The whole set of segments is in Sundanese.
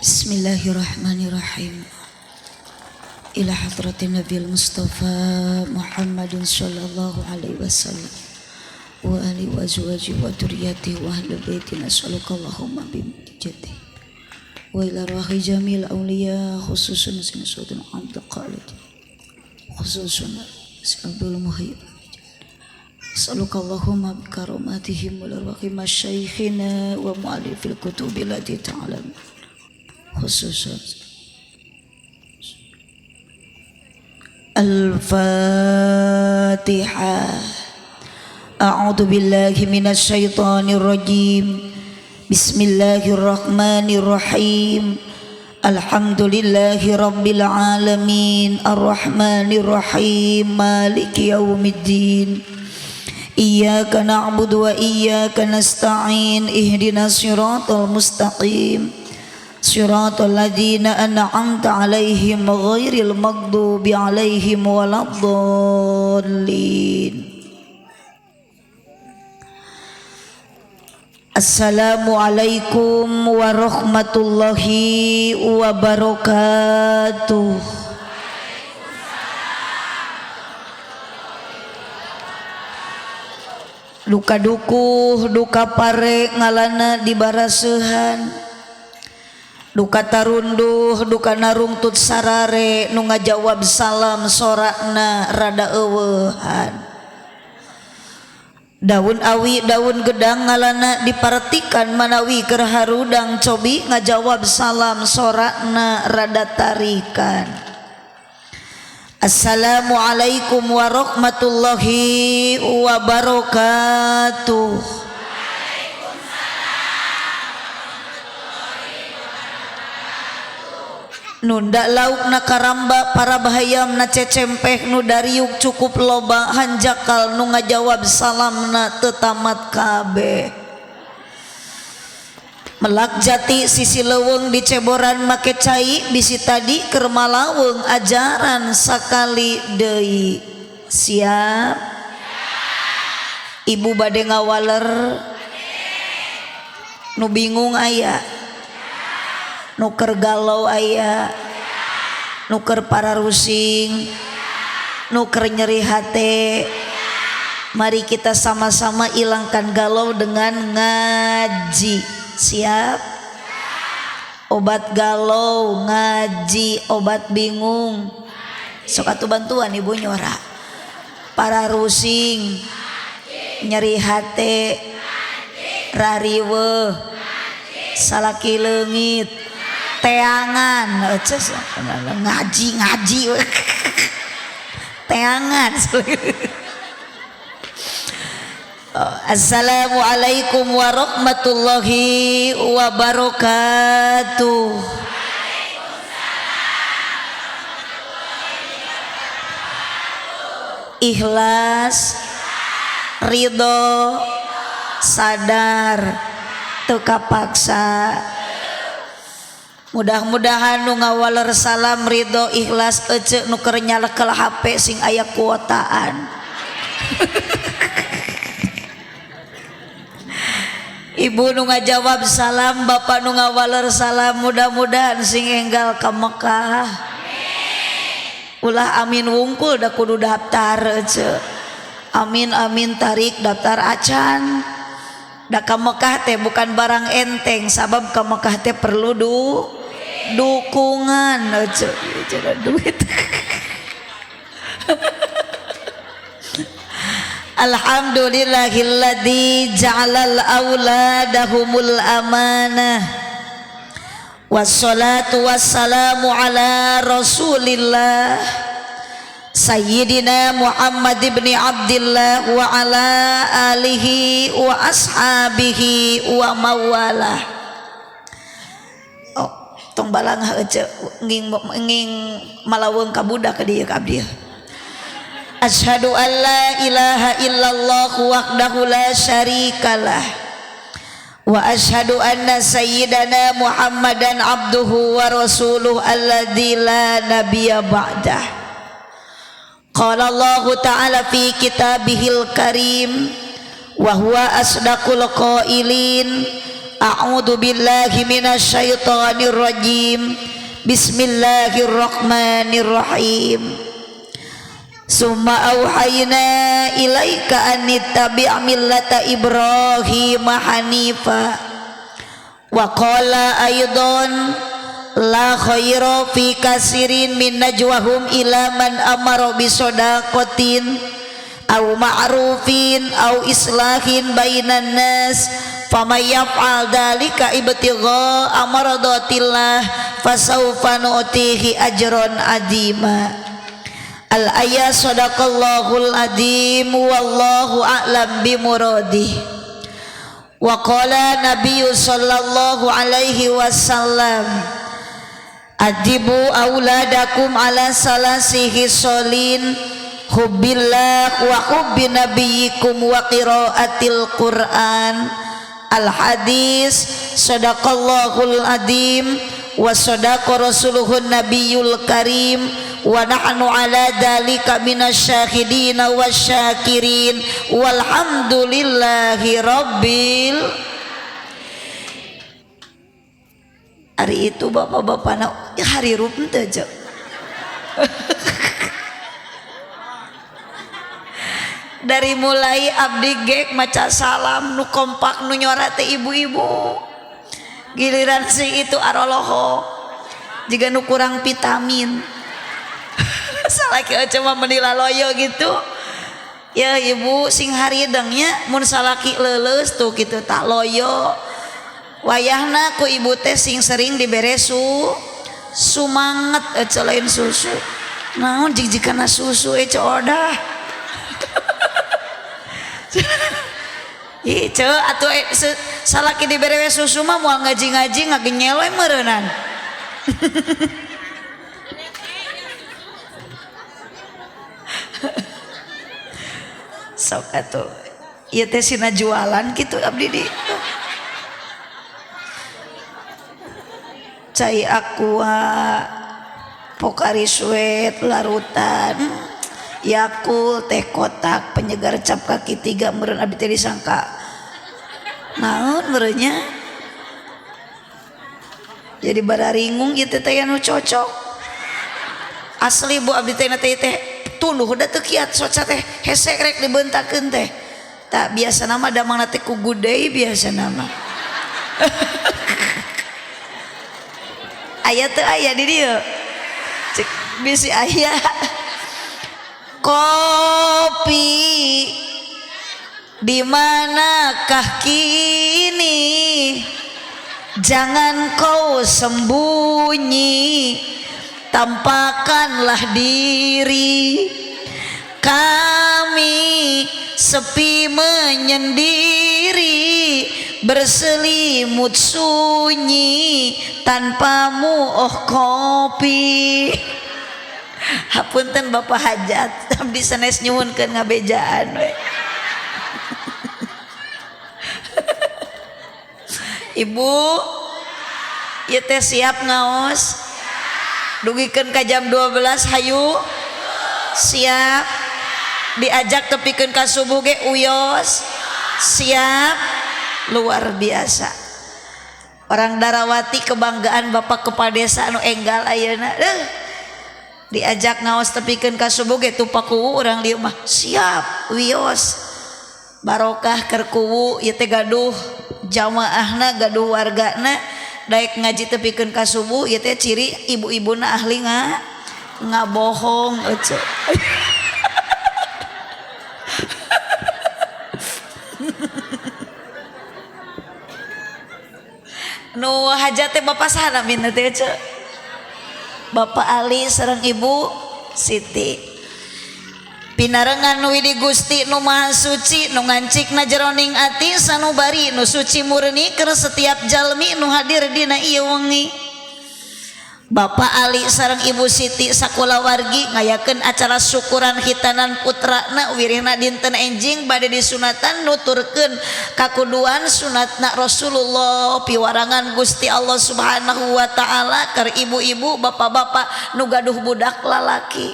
Bismillahirrahmanirrahim. Ila hadratin Nabi Mustafa Muhammadin sallallahu alaihi wasallam wa ali wa azwaji wa dzurriyyati wa ahli baiti nas'aluka Allahumma bi mujizati wa ila arwahi jamil awliya khususun sayyidina Abdul Qadir khususun Abdul Muhyi as'aluka Allahumma bi karamatihim wa arwahi masyaikhina wa mu'allifil kutubi allati ta'lam khususun. Al-Fatihah. A'udzu billahi minasy syaithanir rajim. Bismillahirrahmanirrahim. Alhamdulillahi rabbil alamin arrahmanir rahim maliki yaumiddin. Iyyaka na'budu wa iyyaka nasta'in ihdinas siratal mustaqim. Siratal ladzina an'amta 'alaihim ghairil maghdubi 'alaihim waladdallin. Assalamualaikum warahmatullahi wabarakatuh. Duka dukuh duka pare ngalana di barasehan, duka tarunduh duka narungtut sarare nu ngajawab salam sorakna rada eueuhan. Daun awi daun gedang ngalana dipartikan manawi keur harudang cobi ngajawab salam sorakna rada tarikan. Assalamualaikum warahmatullahi wabarakatuh. Nunda lauk na karamba para bahayam na cecempeh nu dariuk cukup loba hanjakal nu ngajawab salamna tetamat kabeh. Melak jati sisi leuweung diceboran make cai bisi tadi keur malaweng ajaran sakali deui. Siap? Ibu bade ngawaler nu bingung aya, nuker galau aya, nuker pararusing, nuker nyeri hate. Mari kita sama-sama ilangkan galau dengan ngaji. Siap? Obat galau ngaji, obat bingung sok atuh bantuan ibu nyora. Pararusing, nyeri hate, rariweuh, salaki leungit, teangan, ngaji ngaji teangan. Assalamualaikum warahmatullahi wabarakatuh. Ikhlas, ridho, sadar, teu kapaksa. Mudah-mudahan nu ngawaler salam ridho ikhlas ece nu keur nyalekel HP sing aya kuotaan. Ibu nu ngajawab salam, bapak nu ngawaler salam, mudah-mudahan sing enggal ka Mekah. Ulah amin wungkul da kudu daftar ece. Amin amin tarik daftar acan. Da ka Mekah teh bukan barang enteng, sabab ka Mekah teh perlu dukungan ece, duit. Alhamdulillahilladzi ja'alal auladahumul amanah. Wassalatu wassalamu ala rasulillah Sayyidina Muhammad ibn Abdillah wa ala alihi wa ashabihi wa mawalah. Oh, tong balangah ece nging nging malaweng ka budak ka dieu ka abdi. Asyhadu an la ilaha illallah wahdahu la syarikalah wa asyhadu anna sayyidana Muhammadan abduhu wa rasuluhu alladzi la nabiyya ba'dah. Qala Allah ta'ala fi kitabihil karim wa huwa asdaqul qailin. A'udzu billahi minasyaitonir rajim. Bismillahirrahmanirrahim. Summa auhayna ilaika anittabi' millata Ibrahim hanifa. Wa qala aidan la khaira fi kasirin min najwahum ila man amara bi shadaqatin aw ma'rufin aw islahin bainan nas faman yaf'al dzalika ibtigha'a maradatillah fasawfa nu'tihi ajran 'azima. Al ayat sadaqallahul adzim wallahu a'lam bimuradih. Wa qala nabiyyu sallallahu alaihi wasallam adibu auladakum ala salasihi sholin hubbillah wa hubbi nabiyyikum wa qiraatil Qur'an. Al hadis sadaqallahul adzim wa sadaqa rasuluhun nabiyul karim wa nahnu ala dzalika minasyahidin wasyakirin walhamdulillahi rabbil. Hari itu bapak-bapak na hari rup teu je. Dari mulai abdi gek maca salam nu kompak nu nyora teh ibu-ibu. Giliran si itu aroloho jiga nu kurang vitamin. Salaki cuma menila loyo gitu. Ya ibu sing haridengnya mun salaki leuleus tuh kitu tak loyo. Wayahna ku ibu teh sing sering dibere sumanget ece lain susu. Naon jig-jigana susu ece odah. Ih ce atuh salaki dibere susu mah moal ngaji-ngaji ngagenyel we meureunnan. Sok atuh ieu teh sina jualan kitu abdi di cai aqua Pocari Sweat larutan Yakult teh kotak penyegar cap kaki 3 meureun abdi teh disangka naon meureunnya jadi bararingung ieu teh teh anu cocok asli bu abdi teh teh tunduh da teu kiat soca teh hese rek dibentakeun teh tak biasa nama damangna teh ku gudei biasa nama. Aya teu aya di dieu cek bisi aya kopi di manakah kini jangan kau sembunyi tampakkanlah diri kami sepi menyendiri berselimut sunyi tanpamu oh kopi. Hapunten Bapak hajat abdi sanes nyuhunkeun ngabejaan we. Ibu ieu teh siap ngaos dugikeun ka jam 12 hayu siap diajak tepikeun ka subuh ge uyos siap. Luar biasa orang Darawati kebanggaan Bapak kepala desa anu enggal ayeuna diajak ngaos tepikeun ka subuh ge tupakuwu urang lieu mah siap wios barokah keur kuwu ieu teh gaduh jamaahna gaduh wargana daek ngaji tepikeun ka subuh ieu teh ciri ibu-ibuna ahli ngabohong ece. Nu hajat teh bapak saha namina teh ece? Bapak Ali sareng Ibu Siti. Pinarengan nu widi Gusti nu Maha Suci nu ngancikna jeroning ati sanubari nu suci murni keur setiap jalmi nu hadir dina ieu wengi. Bapak Ali sareng Ibu Siti sakulawargi ngayakeun acara syukuran hitanan putrana wirihna dinten enjing bade disunatan nuturkeun kakuduan sunatna Rasulullah piwarangan Gusti Allah Subhanahu wa taala keur ibu-ibu bapak-bapak nu gaduh budak lalaki.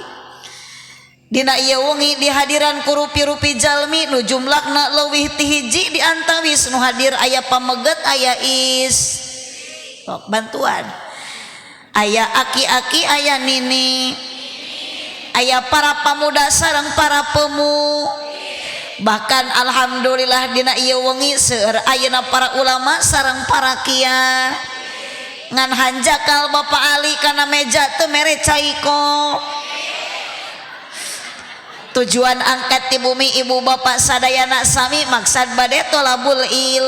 Dina ieu wengi dihadiran ku rupi-rupi jalmi nu jumlahna leuwih ti hiji di antawis nu hadir aya pameget aya is oh, bantuan aya aki-aki aya nini aya para pamuda sareng para pemu bahkan alhamdulillah dina ieu wengi seueur ayeuna para ulama sareng para kiai ngan hanjakal Bapak Ali kana meja teu mere cai ko. Tujuan angkat di bumi ibu bapak sadayana sami maksad bade tolabul il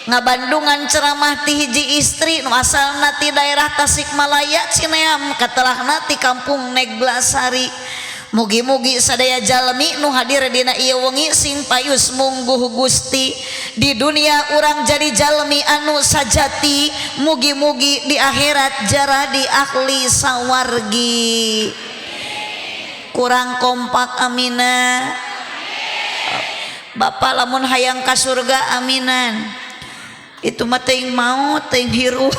ngabandungan ceramah ti hiji istri nu asalna ti daerah Tasikmalaya Cineam katelahna ti kampung Neglasari. Mugi-mugi sadaya jalmi nu hadir dina ieu wengi sing payus mungguh Gusti di dunia urang jadi jalmi anu sajati mugi-mugi di akhirat jaradi ahli sawargi. Kurang kompak amina. Bapak lamun hayang ka surga aminan itu mah teuing maot teuing hirup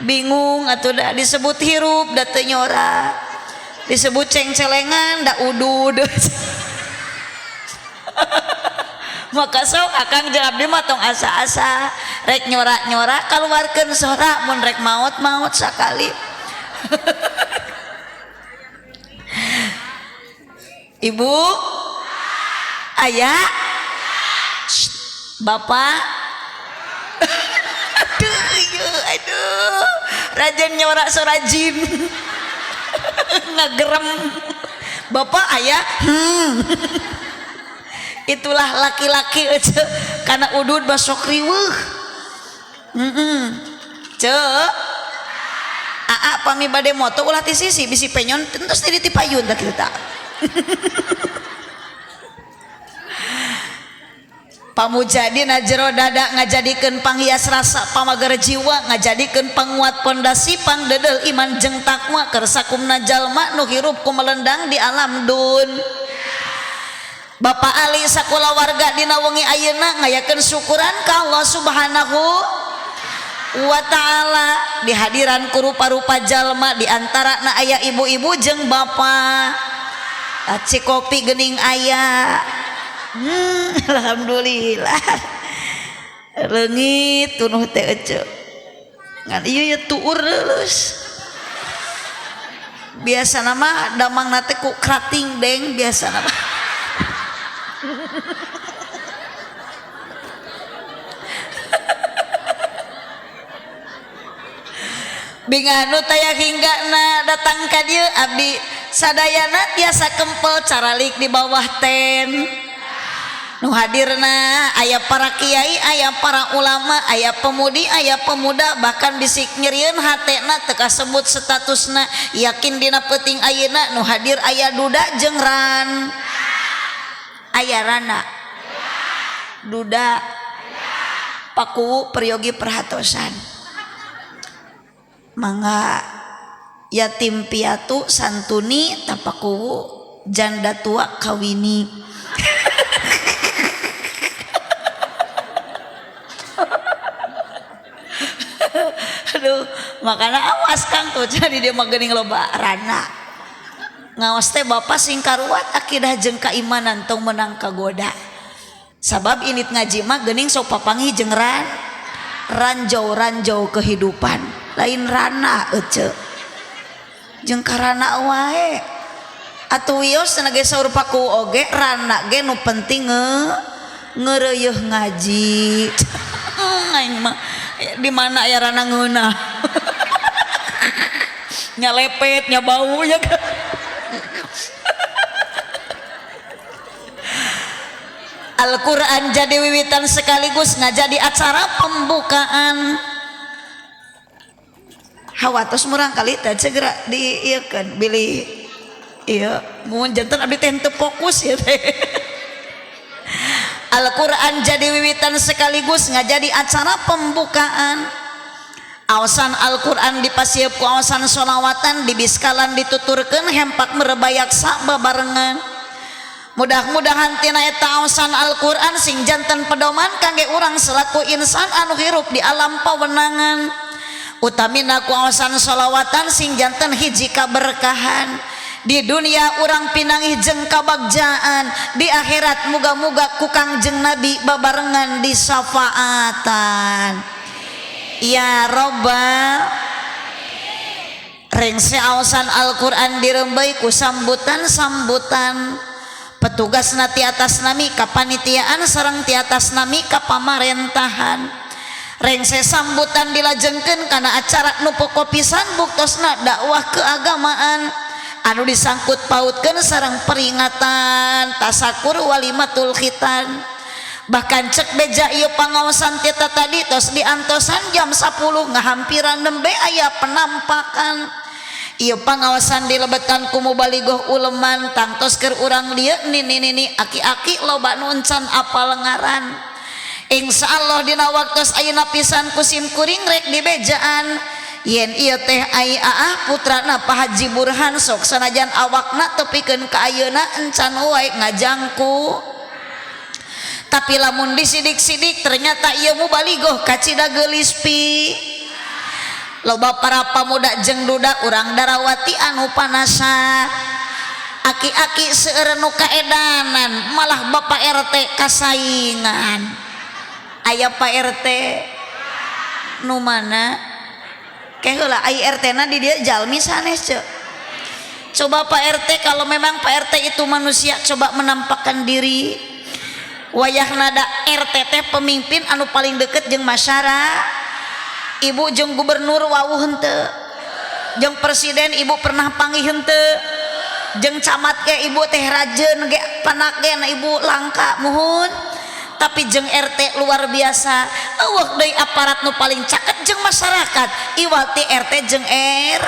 bingung atuh da disebut hirup da teu nyora disebut cengcelengan da udud. Maka sok akang jeung abdi mah tong asa-asa rek nyora-nyora kaluarkeun sora mun rek maot-maot sakali. Ibu ayah bapak aduh iya, aduh rajin nyorak sora jin ngagerem bapak ayah Itulah laki-laki karena udud basok riweuh. Cek aa pami bade moto ulah ti sisi bisi penyon terus di payun tah kitu. Pamujadi na jero dada ngajadikeun panghias rasa pamager jiwa ngajadikeun panguat pondasi pangdedel iman jeung takwa keur sakumna jalma nu hirup ku melendang di alam dun. Bapak Ali sakulawarga dina wengi ayeuna ngayakeun syukuran ka Allah Subhanahu wa ta'ala dihadiran ku rupa-rupa jalma di antarana aya ibu-ibu jeung bapak. Aci kopi geuning aya. Alhamdulillah. Leungit tunuh teh ece. Ngan ieu ye tuur leuleus. Biasana mah damangna teh ku krating deng biasana mah. Binganu taya hinggana datang ka dieu abdi sadayana tiasa kempel caralik di bawah ten. Nu hadirna aya para kiai, aya para ulama, aya pemudi, aya pemuda, bahkan bisik nyerieun hatena teu kasebut statusna, yakin dina peuting ayeuna nu hadir aya duda jeung ran. Aya rana. Duda. Pakuwu peryogi perhatosan. Mangga yatim piatu santuni tapakuwu janda tua kawini. Aduh, makanya awas Kang tuh jadi dia mah geuning loba rana. Ngaos teh bapak sing karuat akidah jeung kaimanan tong menang kagoda. Sabab init ngaji mah geuning sok papanggih jeung ran ranjau-ranjau kehidupan, lain rana ece. Jeung karana wae. Atuh wios cenah ge saur paku oge rana ge nu penting ngeureuyeh ngaji. Aing mah di mana aya rana ngeunah. Nyalepet, nyabau ya kan. Al-Quran jadi wiwitan sekaligus ngajadi acara pembukaan. Hawatos murang kali teh segera diieukeun bilih ieu mun janten abdi teh henteu fokus ya teh. Al-Quran jadi wiwitan sekaligus ngajadi acara pembukaan. Awasan Al-Quran dipasiep ku awasan sholawatan dibiskalan dituturkeun hempak merebayaksa babarengan. Mudah-mudahan tina eta awasan Al-Quran sing janten pedoman kangge urang selaku insan anu hirup di alam pawenangan. Utamina ku awasan sholawatan sing janten hiji kaberkahan. Di dunia urang pinangih jeung kabagjaan, di akhirat muga-muga ku Kangjeng Nabi babarengan disafaatan. Ya Robbal rengse aosan Al-Qur'an dirembei ku sambutan-sambutan petugas na ti atas nami kapanitiaan sareng ti atas nami ka pamarentahan. Rengse sambutan dilajengkeun kana acara nu pokok pisan buktosna dakwah keagamaan anu disangkut pautkeun sareng peringatan tasakur walimatul khitan. Bahkan cek beja ieu pangaosan tita tadi tos diantosan jam 10 ngahampiran nembe aya penampakan. Ieu pangaosan dilebetkan ku mubalighah uleman tangtos keur urang dieu nini-nini aki-aki loba nu encan apal ngaran. Insyaallah dina waktos ayeuna pisan ku sim kuring rek dibejaan yen ieu teh ai aah putrana Pak Haji Burhan sok sanajan awakna tepikeun ka ayeuna encan wae ngajangku. Tapi lamun disidik-sidik ternyata ieu mubalighah kacida geulis pi. Loba para pamuda jeung duda urang darawati anu panasa. Aki-aki seueur nu kaedanan malah Bapak RT kasaingan. Aya Pak RT nu mana? Ke heula ai RT na di dieu jalmi sanes ceu. Coba Pak RT kalau memang Pak RT itu manusia coba menampakkan diri. Wayah nada RT teh pemimpin anu paling deket jeung masyarakat. Ibu jeung gubernur wawuh henteu, jeung presiden ibu pernah panggih henteu, jeung camat ge ibu teh rajeun ge panak ge na ibu langka muhun. Tapi jeung RT luar biasa, eueuh deui aparat nu paling caket jeung masyarakat iwal ti RT jeung R.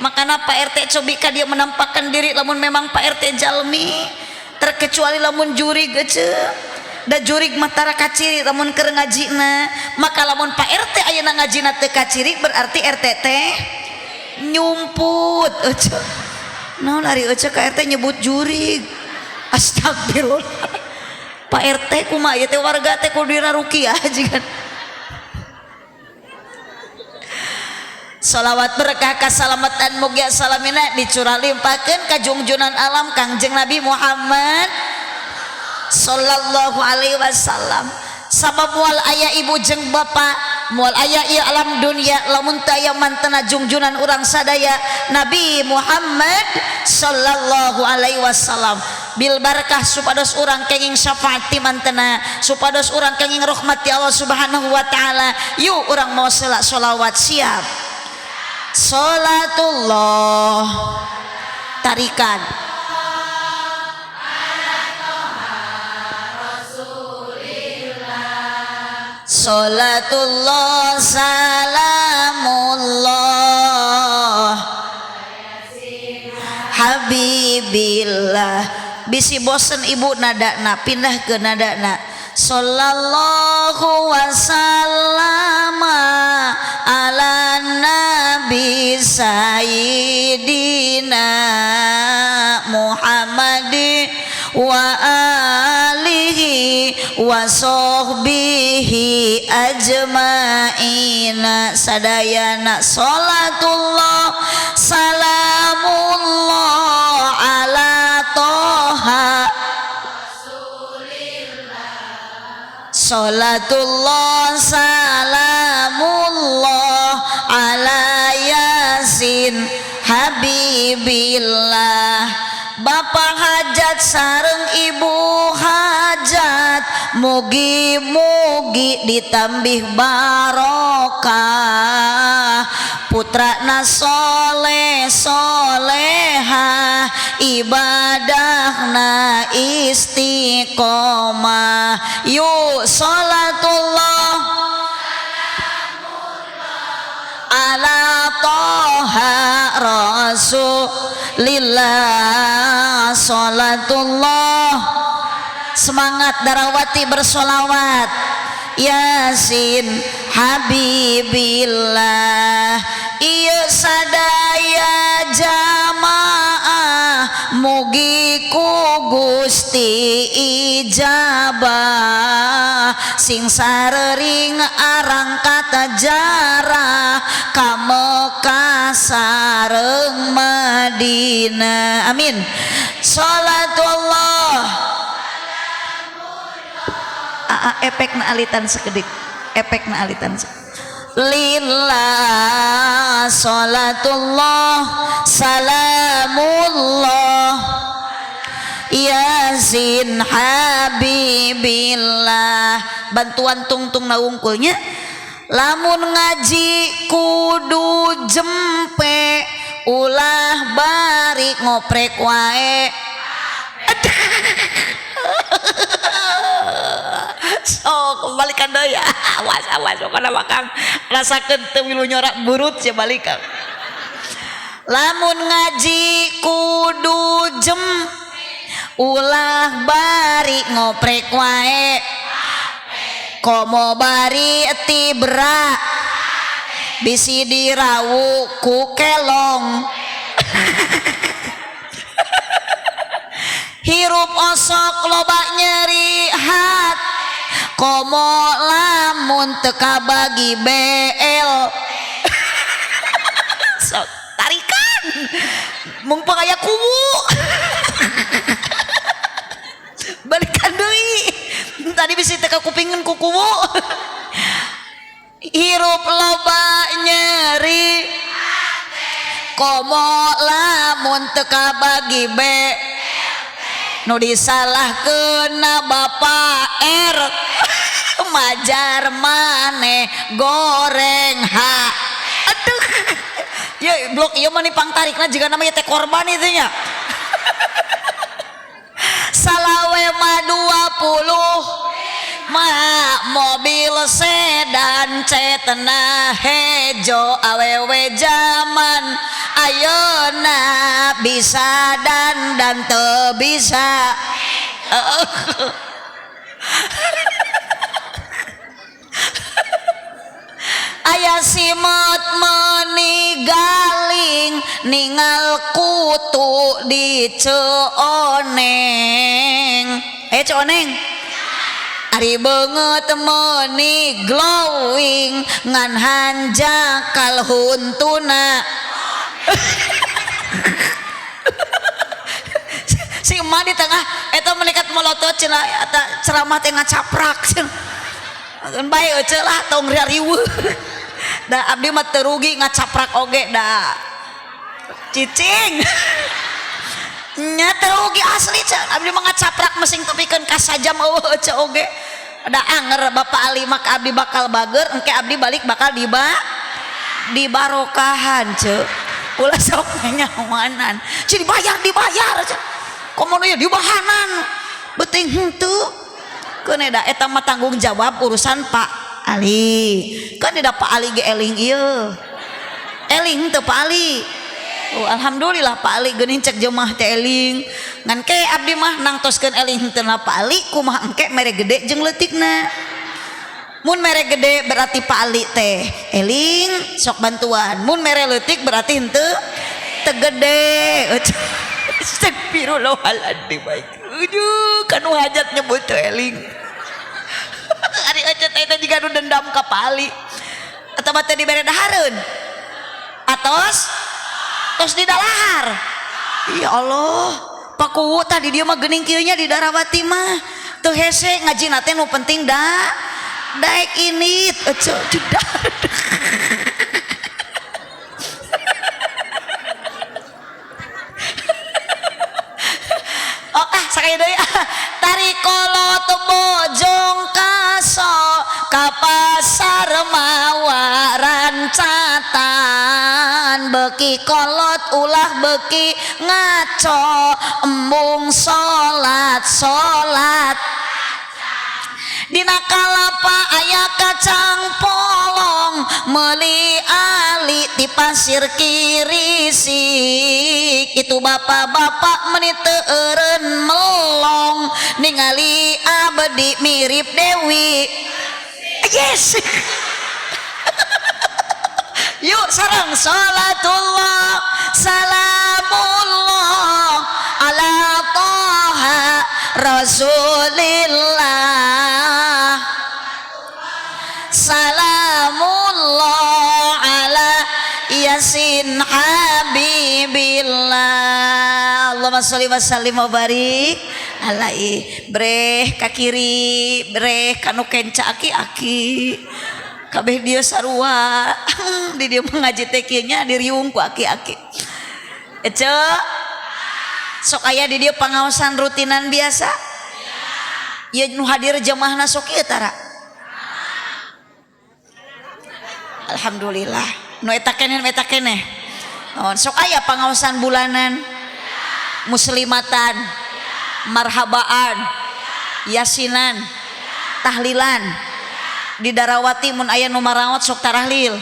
Makana Pak RT cobi ka dieu menampakkan diri lamun memang Pak RT jalmi, terkecuali lamun jurig eceu. Da jurig mah tara kaciri lamun keur ngajina. Maka lamun Pak RT ayeuna ngajina teu kaciri berarti RT teh nyumput eceu. Naon ari eceu ka RT nyebut jurig. Astagfirullah. Pak RT kumaha ieu teh warga teh kudu dirarukiah jigan. Salawat berkah kasalamatan mugia salamina dicurah limpahkeun ka jungjunan alam Kangjeng Nabi Muhammad sallallahu alaihi wasallam. Sabab moal aya ibu jeung bapa, moal aya ieu alam dunia lamun teu aya mantena jungjunan urang sadaya Nabi Muhammad sallallahu alaihi wasallam. Bil barakah supados urang kenging syafaat ti mantena, supados urang kenging rahmat ti Allah Subhanahu wa taala. Yuk urang mau sholawat siap. Salatullah tarikan. Salatullah salamullah habibillah. Bisi bosen ibu nadana pindah ke nadana. Sallallahu wasallama ala nabi sayyidina Muhammad wa alihi wa sahbihi ajmaina. Sadayana salatullah salamullah ala toha rasulillah. Salatullah salamullah ala yasin habibillah. Bapak hajat sareng ibu hajat mugi-mugi ditambih barokah, putrana soleh soleha, ibadahna istiqomah. Yuk salatullah ala toha rasulillah. Salatullah. Semangat darawati bersolawat. Yasin habibillah. Ieu sadaya jamaah mugi ku Gusti ijabah, sing sarering arangkat jarah ka Mekah sareng Madinah. Amin. Salatullah. Efek na alitan sekedik, efek na alitan lillah. Salatullah salamullah yasin habibillah. Bantuan tungtung naungkulnya lamun ngaji kudu jempe ulah bari ngoprek wae. Sok balikan deui ya. Awas awas pokona mah Kang rasakeun teu milu nyorak burut sia balikan. Lamun ngaji kudu jem ulah bari ngoprek wae komo bari tibra bisi dirawu ku kelong. Hirup osok loba nyeri hat komo lamun teka bagi BL. Sok tarikan mung aya kubu. Balikan deui tadi bisi teka kupingan ku kubu. Hirup loba nyeri komo lamun teka bagi B nu disalahkeun Bapak R majar maneh goreng H. Aduh ya blok ieu mah pangtarikna jiga namanya teh korban itu nya. Salawe mah 20 mah mobil sedan cetna hejo awewe zaman ayeuna bisa dan teu bisa. Aya simot meni galing ningal kutu di ceoneng. Ceoneng ari beungeut meuni glowing ngan hanjakal huntuna. Si emak di tengah eta menikat melotot cenah eta ceramah teh ngacaprak cenah. Bae euceu lah tong riweuh. Da abdi mah teu rugi ngacaprak oge da cicing. Nya teu rugi asli cenah abdi mah ngacaprak mesing tepikeun ka sajam eueuh euceu oge. Da anger Bapak Ali mah abdi bakal bager engke abdi balik bakal dibarokahan ceu. Ulah sok nyawanan. Ceu dibayar ceu. Komo nu dibahanan. Beuting henteu. Keun da eta mah tanggung jawab urusan Pak Ali. Kan da Pak Ali ge eling ieu. Eling teu Pak Ali. Oh, alhamdulillah Pak Ali geuning cek jemaah teh eling. Ngan ke abdi mah nangtoskeun eling henteu na Pak Ali kumaha engke mere gede jeung leutikna. Mun mere gede berarti Pak Ali teh eling sok bantuan. Mun mere leutik berarti henteu teu gede. Astagfirullahaladzim baik. Aduh, kanu hajat nyebut teu eling. Ari ecet eta jiga nu dendam ka Pak Ali. Atawa teh dibere dahareun. Atos tos didalahar. Ya Allah, Pak Kuwu tadi dia mah geuning kieu nya di Darawati mah. Teu hese ngajina teh nu penting da daek ini eceu tidak. Oh ah sakaya deui tarik kolot bojong kaso ka pasar mawa rancatan beki kolot ulah beki ngaco embung salat salat dina kalapa aya kacang polong meuli ali ti pasir kirisik itu bapak-bapak meni teu eureun melong ningali abdi mirip Dewi. Yes. Yuk sareng salatullah salamullah ala Taha Rasulillah. Yasin Habibillah. Allahumma sholli wa sallim wa barik alaihi. Breh ka kiri, breh ka nu kenca aki-aki. Kabeh dieu sarua. Di dieu mah ngaji teh kieu nya diriung ku aki-aki. Ece sok aya di dieu pangaosan rutinan biasa. Ieu nu hadir jemaahna sok ieu tara. Alhamdulillah. Nu eta keneh nu eta keneh. Oh, sok aya pangaosan bulanan. Muslimatan, marhabaan, yasinan, tahlilan. Di Darawati mun aya nu maraot sok tarahlil.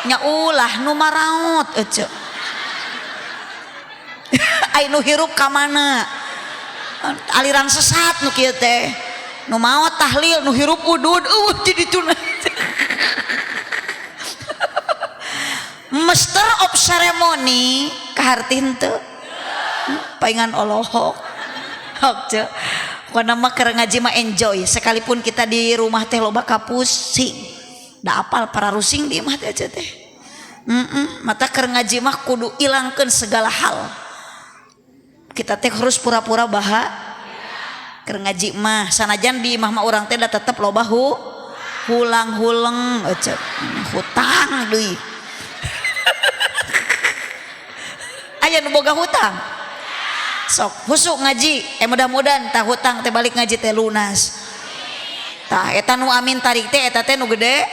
Nya ulah nu maraot ece. Ai nu hirup ka mana? Aliran sesat nu kieu teh. Nu maot tahlil, nu hirup udud, eueuh di ditu. Master of ceremony kaharti henteu. Paingan olohok. Hok ceu. Pokona mah keur ngaji mah enjoy, sekalipun kita di rumah teh loba kapusing. Da apal para rusing di imah teh aja teh. Mata keur ngaji mah kudu ilangkeun segala hal. Kita teh harus pura-pura baha keur ngaji mah, sanajan di imah mah urang teh da tetep loba hulang-huleng ece hutang deui. Aya nu boga hutang. Sok husuk ngaji, mudah-mudahan tah hutang teh balik ngaji teh lunas. Tah eta nu amin tarik teh eta teh nu gede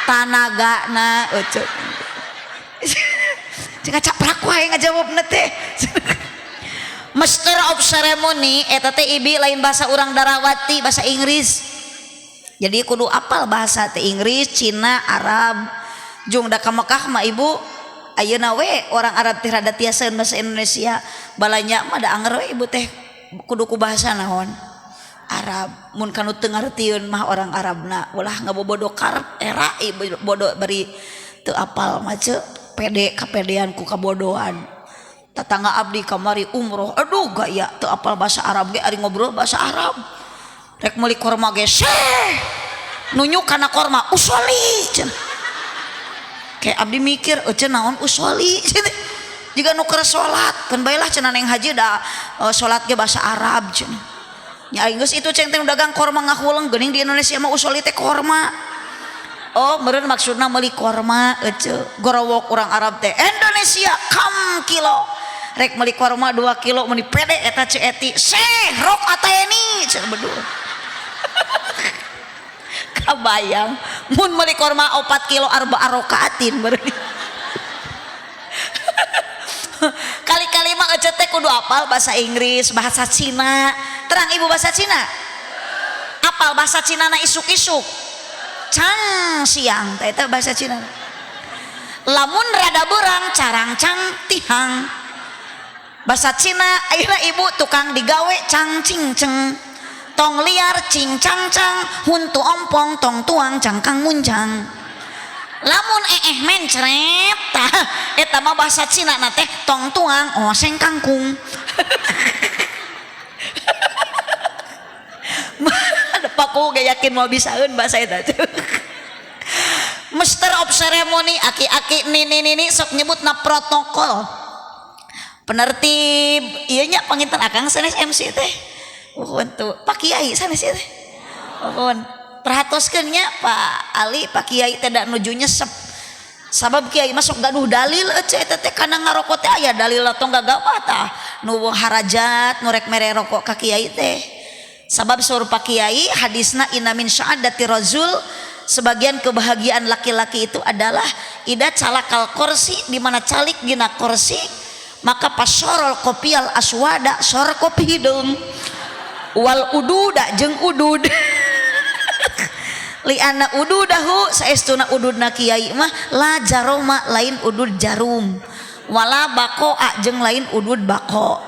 tanagana ece. Cing caprak wae ngajawabna teh. Master of ceremony eta teh ibi lain bahasa urang Darawati, bahasa Inggris. Jadi kudu apal bahasa teh Inggris, Cina, Arab. Jung da ka Mekah mah ibu ayeuna we orang Arab teh rada tiaseun bahasa Indonesia. Balanya mah da anger we ibu teh kudu ku bahasa naon? Arab. Mun kanu teu ngartieun mah orang Arabna ulah ngabobodo karep era ibu bodoh bari teu apal mah ceu pede kapedean ku kabodohan. Tetangga abdi kamari umroh, aduh gaya teu apal bahasa Arab ge ari ngobrol bahasa Arab. Rek meuli korma ge seh nunjuk kana korma usoli cenah. Kayak abdi mikir cenah naon usoli cenah. Jiga nu keur salat keun bae lah cenah neng haji da salat ge bahasa Arab cenah. Nya aing geus itu ceng teh dagang korma ngahuleng geuning di Indonesia mah usoli teh korma. Oh meureun maksudna meuli korma ece gorowok urang Arab teh Indonesia kam kilo. Rek meuli korma 2 kilo meuni pede eta ce eti seh rok ateni cenah bedul. Kabayang mun meuli korma 4 kilo arba rokaatin meureun. Kali-kali mah ece teh kudu apal bahasa Inggris, bahasa Cina. Terang ibu bahasa Cina? Apal bahasa Cina na isuk-isuk. Cang siang teh eta bahasa Cina. Lamun rada beurang carangcang tihang. Bahasa Cina ayeuna ibu tukang digawe cang cing ceng. Tong liar cing cang cang, huntu ompong tong tuang cangkang muncang. Lamun eeh mencret tah eta mah bahasa Cina na teh tong tuang oseng kangkung. Ada paku ge yakin mau bisaeun bahasa eta. Master of ceremony aki-aki nini-nini sok nyebutna protokol. Penertib ieu nya panginten akang sanes MC teh. Uhun tuh Pak Kiai sanes ieu teh. Uhun perhatoskeun nya Pak Ali, Pak Kiai teh da nuju nyesep. Sabab Kiai mah sok gaduh dalil ece eta teh kana ngarokok teh aya dalil tong gagabah tah nu harajat nu rek mere rokok ka Kiai teh. Sabab saur Pak Kiai hadisna inna min sya'adati rajul, sebagian kebahagiaan laki-laki itu adalah ida calakal korsi, di mana calik dina korsi maka pasorol kopial aswada sor kopi hideung wal ududa jeung udud. Liana ududahu saestuna ududna kiai mah la jaroma lain udud jarum wala bakoa jeung lain udud bako.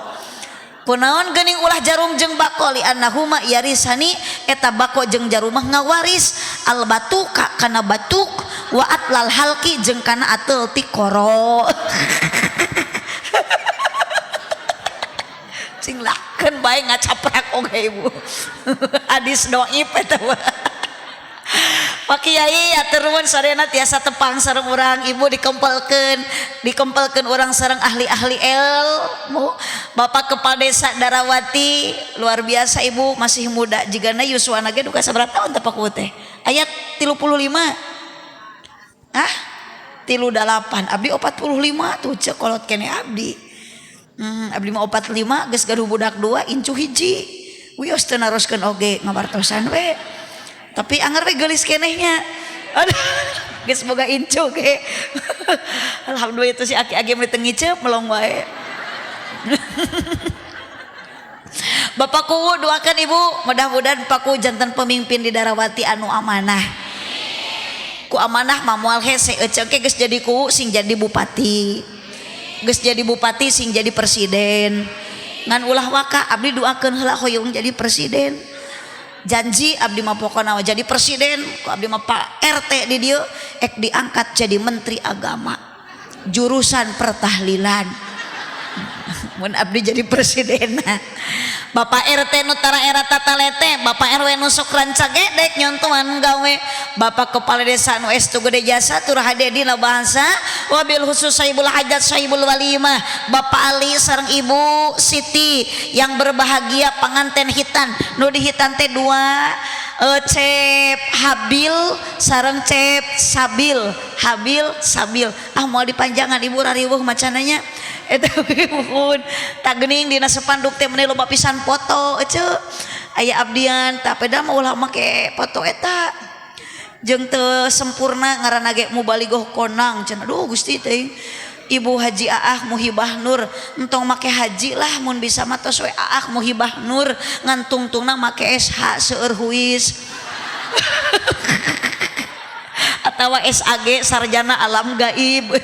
Kunaon geuning ulah jarum jeung bako liannahuma yarisani eta bako jeung jarum mah ngawaris al batuka kana batuk wa atlal halqi jeung kana ateul ti koro. Cing lakeun bae ngacaprak oge ibu. Hadis dhaif eta mah. Pak Kiai atur nuhun sadayana tiasa tepang sareng urang ibu dikempelkeun urang sareng ahli-ahli ilmu. Bapak Kepala Desa Darawati luar biasa ibu masih muda jigana yuswana ge duka sabaraha tahun teh Pak teh? Ayat 35. Ah, 38 abdi 45 tuh cek kolot kene abdi. Abdi mah 45 geus gaduh budak dua incu hiji. Wios teu naroskeun oge ngawartosan we. Tapi anger we geulis kenehnya. Aduh, geus boga incu ge. Alhamdulillah itu si aki-aki mah teu ngiceup melong wae. Bapak Kuwu doakan ibu mudah-mudahan Pak Kuwu janten pemimpin di Darawati anu amanah. Ku amanah mah moal hese eceu ge geus jadi kuwu sing jadi bupati. Geus jadi bupati sing jadi presiden. Ngan ulah waka abdi doakeun heula hoyong jadi presiden. Janji abdi mah pokona mah jadi presiden, ku abdi mah Pak RT di dieu ek diangkat jadi menteri agama. Jurusan pertahlilan. Mun abdi jadi presiden. Bapak RT nu tara era tatalete, Bapak RW nu sok rancagedek nyontohan gawe, Bapak Kepala Desa nu estu gede jasa tur hade dina bahasa, wabil khusus sahibul hajat sahibul walimah, Bapak Ali sareng Ibu Siti yang berbahagia panganten hitan, nu di hitan teh dua Cep Habil sareng Cep Sabil, Habil Sabil. Ah moal dipanjangan ibu rariweuh macananya. Eta pun tak geuning dina sepanduk teh meuni loba pisan foto eceu aya abdian tapi da mah ulah make foto eta jeung teu sempurna ngaranna ge mubalighah konang cenah aduh Gusti teh Ibu Haji Aah Muhibah Nur entong make haji lah mun bisa mah tos we Aah Muhibah Nur ngan tungtungna make SH seueur huis atawa SAG sarjana alam gaib.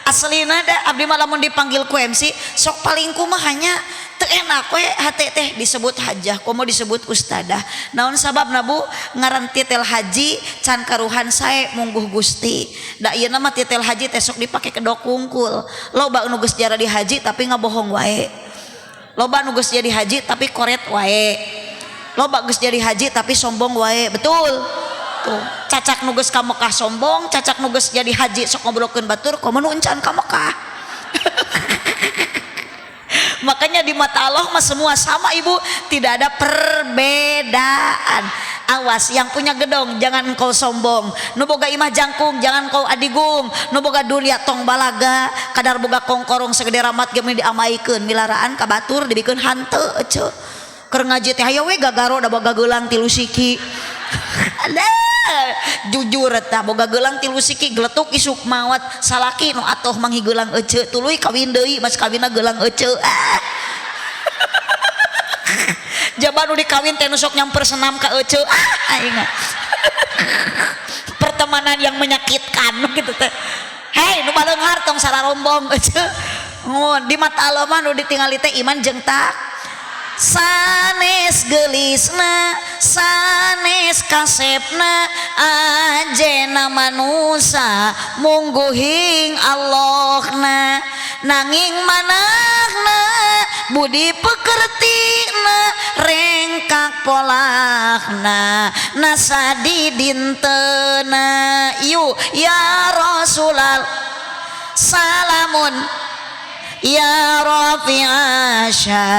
Aslina da abdi mah lamun dipanggil ku MC sok paling kumaha nya teu enak we hate teh disebut hajah komo disebut ustadah. Naon sababna Bu? Ngaran titel haji can karuhan sae mungguh Gusti. Da ieu mah titel haji teh sok dipake kedok kungkul. Loba nu geus jadi haji tapi ngabohong wae. Loba nu geus jadi haji tapi koret wae. Loba geus jadi haji tapi sombong wae. Betul. Tuh, cacak nu geus ka Mekah sombong, cacak nu geus jadi haji sok ngobrolkeun batur komo nu encan ka Mekah. Makanya di mata Allah mah semua sama ibu, tidak ada perbedaan. Awas yang punya gedong jangan engkau sombong, nu boga imah jangkung jangan kau adigung, nu boga dunia tong balaga, kadar boga kongkorong segede ramat ge meuni diamaikeun milaraan ka batur dibikeun hanteu eceu. Keur ngaji teh hayo we gagaro da boga geulang tilu siki. Alah, jujur eta boga geulang tilu siki geletuk isuk mawat salaki nu atoh manghi geulang eceu tuluy kawin deui mas kawinna geulang eceu. Ah. Jaba nu dikawin teh nu sok nyamper senam ka eceu. Ah aing. Pertemanan yang menyakitkan gitu teh. Hei nu baleunghar tong sararombong eceu. Ngun di mata Allah mah nu ditingali teh iman jeung tak sanes gelisna sanes kasepna ajena manusa mungguhing Allahna nanging manahna budi pekertina rengkak polahna nasadi dintena yu ya Rasulal salamun ya rafi'asya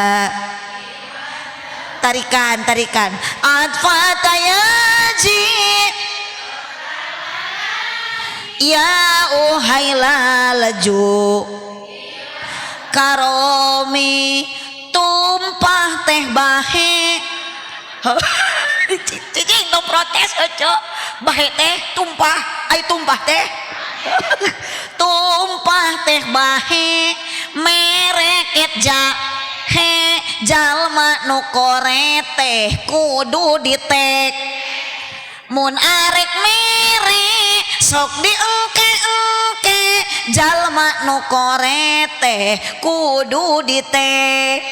tarikan tarikan atfatayaji ya uhailalaju karomi tumpah teh bahe cicing no protes ojo bahe teh tumpah ai tumpah teh tumpah teh bahe mereket ja he jalma nu koret teh kudu ditek mun arek mere sok diengke-engke jalma nu koret teh kudu ditek.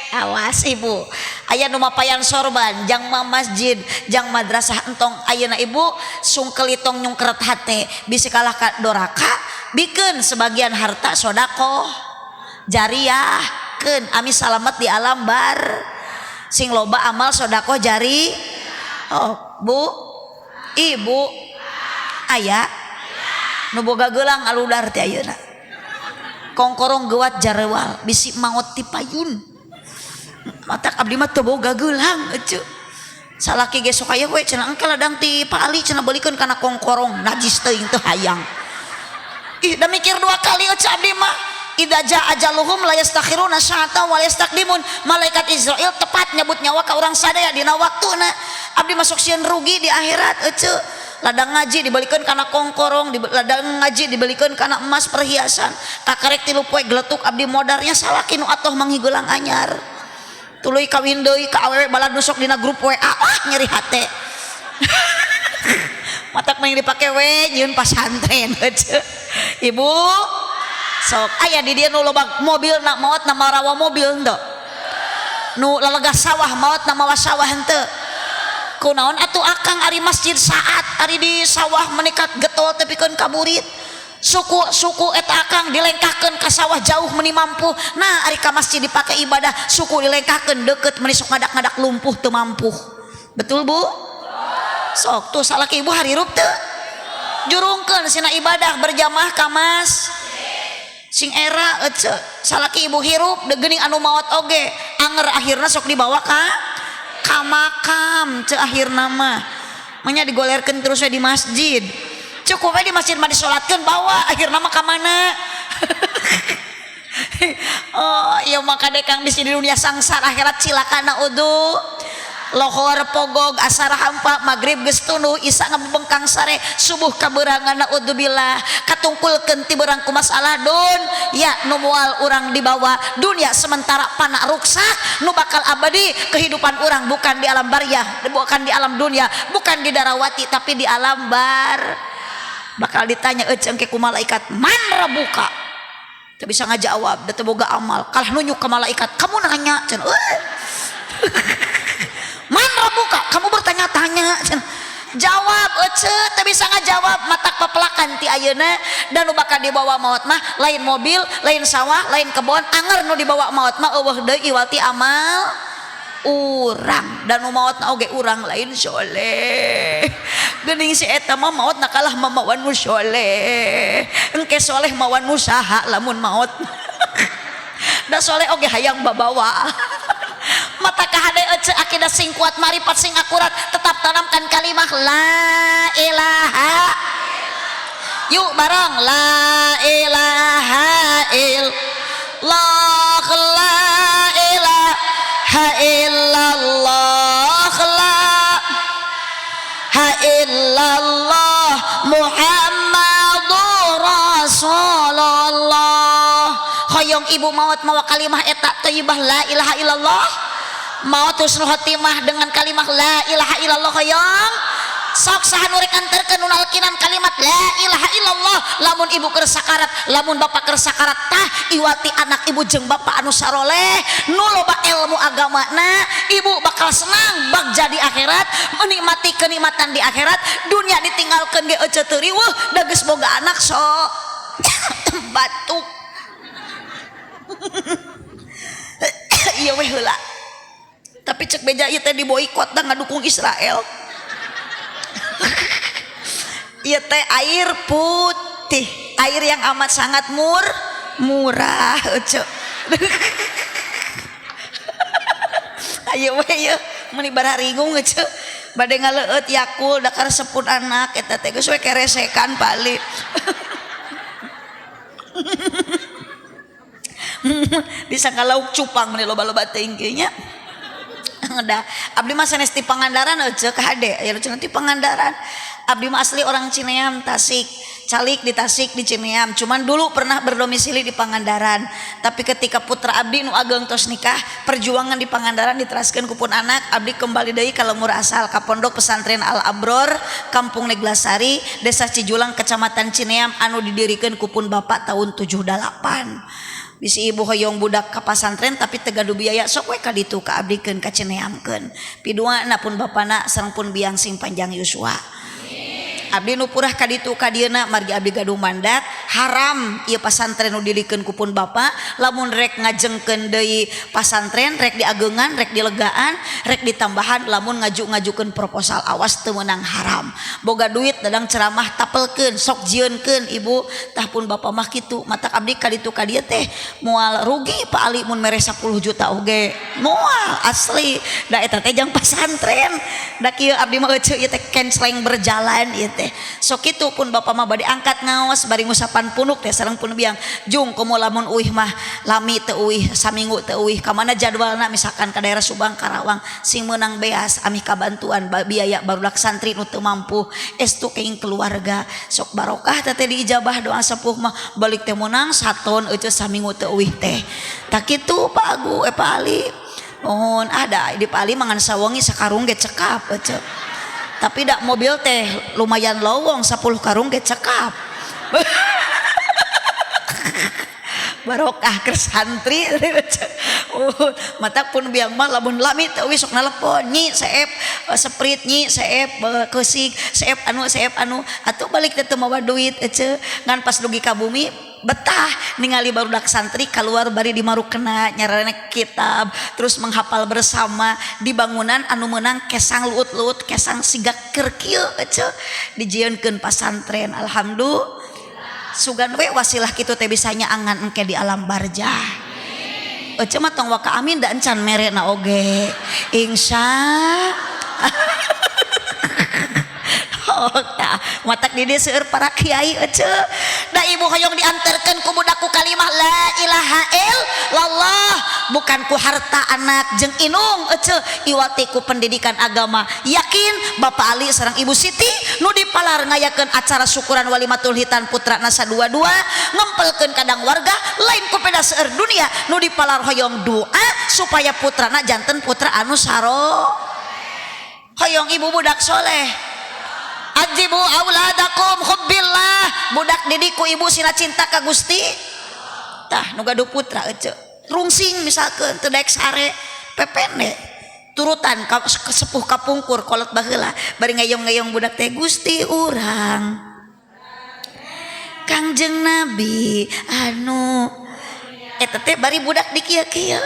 Awas ibu aya nu mapayan sorban jang ma masjid jang madrasah entong ayeuna ibu sungkelitong nyungkeret hate bisi kalah ka doraka bikeun sebagian harta sodakoh jariah keun ami salamet di alam bar sing loba amal sodakoh jari. Oh bu Ibu aya nu boga geulang aludar teh ayeuna. Kongkorong geuwat jarewal bisi maot ti payun. Matak abdi mah teu boga geulang eceu. Salaki ge sok aya we cenah engke ladang ti Pak Ali cenah beulikeun kana kongkorong najis teuing teu hayang. Ih da mikir dua kali eceu abdi mah. Idza jaa ajaluhum la yastakhiruna sa'atan wa la yastaqdimun. Malaikat Israil tepat nyabut nyawa ka urang sadaya dina waktuna. Abdi masuk sieun rugi di akhirat eceu. Ladang ngaji dibelikeun kana kongkorong, ladang ngaji dibelikeun kana emas perhiasan. Kakarek 3 poe geletuk abdi modarnya salaki nu atoh manghi geulang anyar. Tuluy kawin deui ka awewe balad nu sok dina grup WA, ah nyeri hate. Matak mah dipake we nyieun pasantren eceu. Ibu sok aya di dieu nu loba mobil na maot na marawa mobil henteu. Nu lalaga sawah maot na mawa sawah henteu. Kunaon atuh akang ari masjid saat ari di sawah menikat getol tepikeun ka burit. Suku-suku eta akang dilengkahkeun ka sawah jauh meni mampu. Nah ari ka masjid dipake ibadah suku dilengkahkeun deukeut meni sok ngadak-ngadak lumpuh teu mampu. Betul Bu? Sok tuh salaki ibu harirup teu? Jurungkeun sina ibadah berjamaah ka mas. Sing era eceu salaki ibu hirup geuning anu maot oge anger akhirna sok dibawa ka makam ce akhirna mah manya digolerkeun terus we di masjid cukup we di masjid mah disolatkeun bawa akhirna mah ka mana. Oh iya maka dekang bisi di dunia sangsara akhirat cilaka naudzu lohor pogog asar hampa magrib geus tunduh isa ngabebengkang sare subuh kaberangan naudzubillah katungkulkeun ti berang ku masalah dun ya nu moal urang dibawa dunia sementara pana ruksak nu bakal abadi kehidupan urang bukan di alam baryah bukan di alam dunia bukan di darawati tapi di alam bar bakal ditanya euceung ke ku malaikat man rabbuka teu bisa ngajawab da teu boga amal kalah nunjuk ke malaikat kamu nanya cenah man rabbuka kamu bertanya-tanya jawab ece teu bisa ngajawab matak pepelakan ti ayeuna dan nu bakal dibawa maot mah lain mobil lain sawah lain kebon anger nu dibawa maot mah eueuh deui iwal ti amal urang dan nu maotna oge urang lain soleh geuning si eta mah maotna kalah mamawan nu soleh engke soleh mawan nu saha lamun maot da soleh oge hayang babawa mata kahade ece akidah sing kuat marifat sing akurat tetap tanamkan kalimah la ilaha yuk bareng la ilaha illallah la ilaha illallah la ilaha illallah Muhammadur Rasulullah. Hoyong ibu maot mawa kalimah eta thayyibah la ilaha illallah maot husnul khotimah dengan kalimah la ilaha illallah hoyong sok saha nu rek anterkeun nu nalkinan kalimat la ilaha illallah lamun ibu keur sakarat lamun bapak keur sakarat tah iwati anak ibu jeung bapak anu saroleh nu loba ilmu agamana ibu bakal senang bagja di akhirat menikmati kenikmatan di akhirat dunia ditinggalkeun ge eceu teu riweuh da geus boga anak sok batuk ieu we heula tapi cek beja ieu teh diboikot da ngadukung Israel. Ieu teh air putih, air yang amat sangat murah eceu. Ayo we ieu meuni bararingung eceu. Bade ngaleueut Yakul da karesepun anak eta teh geus we keresekan pali. Disangka lauk cupang meuni loba-loba teuing kieu nya. Da abdi mah sanes ti Pangandaran eceu ka hade aya cenah ti Pangandaran. Abdi mah asli orang Cineam Tasik, calik di Tasik di Cineam. Cuman dulu pernah berdomisili di Pangandaran. Tapi ketika putra abdi nu ageng tos nikah, perjuangan di Pangandaran diteraskeun ku pun anak, abdi kembali deui ka lemur asal ka Pondok Pesantren Al Abror, Kampung Neglasari, Desa Cijulang, Kecamatan Cineam anu didirikeun ku pun bapak tahun 78. Bisi ibu hoyong budak ka pasantren tapi teu gaduh biaya sok we ka ditu ka abdikeun ka Cineamkeun. Piduana pun bapana sareng pun biang sing panjang yuswa. Abdi nu purah ka ditu ka dieuna margi abdi gaduh mandat Haram ieu pasantren nu dilikeun ku pun bapa, lamun rek ngajengkeun deui pasantren, rek diageungan, rek dilegaan, rek ditambahan, lamun ngaju-ngajukeun proposal awas teu meunang haram. Boga duit dadang ceramah tapelkeun, sok jieunkeun ibu, tah pun bapa mah kitu. Matak abdi ka ditu ka dieu teh moal rugi Pak Ali mun mere 10 juta oge. Moal asli. Da eta teh jang pasantren. Da kieu abdi mah euceu ieu teh kensleng berjalan ieu teh. Sok kitu pun bapa mah bade angkat ngaos bari ngusapan punuk teh sareng pun biang jung komo lamun uih mah lami teu uih saminggu teu uih ka mana jadwalna misalkan ka daerah Subang Karawang sing meunang beas amih kabantuan biaya barudak santri nu teu mampu estu keing keluarga sok barokah teh diijabah doa sepuh mah balik teh meunang saton euceu saminggu teu uih teh. Tah kitu Pak Agu Pak Ali. Nuhun ada di Pak Ali mangan sawengi sakarung ge cekap euceu. Tapi dak mobil teh lumayan lowong 10 karung ge cekap. Barokah keur santri. Mata pun biang mah lamun lami teu sok nalepon nyi seep seprit nyi seep keusik seep anu atuh balik teh teu mawa duit eceu ngan pas dugi ka bumi betah ningali barudak santri keluar bari dimarukena nyarana kitab terus menghafal bersama di bangunan anu meunang kesang luut-luut kesang siga keur kieu eceu dijieunkeun pasantren alhamdulillah. Sugan we wasilah kitu teh bisa nyaangan engke di alam barjah. Eceu mah tong waka amin da encan merena oge. Insya oh tah matak di dieu seueur para kiai eceu. Da ibu hoyong dianterkeun ku budak ku kalimah la ilaha illallah bukan ku harta anak jeung inung eceu iwati ku pendidikan agama. Yakin Bapak Ali sareng Ibu Siti nu dipalar ngayakeun acara syukuran walimatul hitan putrana sadua-dua ngempelkeun kadang warga lain ku peda seueur dunia nu dipalar hoyong doa supaya putrana janten putra anu saro. Hoyong ibu budak soleh. Ajibu auladakum hubbillah budak didik ku ibu sina cinta ka Gusti. Tah nu gaduh putra eceu rungsing misalkeun teu daek sare pepende turutan ka sepuh kapungkur kolot baheula bari ngeyong-ngeyong budak teh Gusti urang Kangjeng Nabi anu eta teh bari budak di kieu-kieu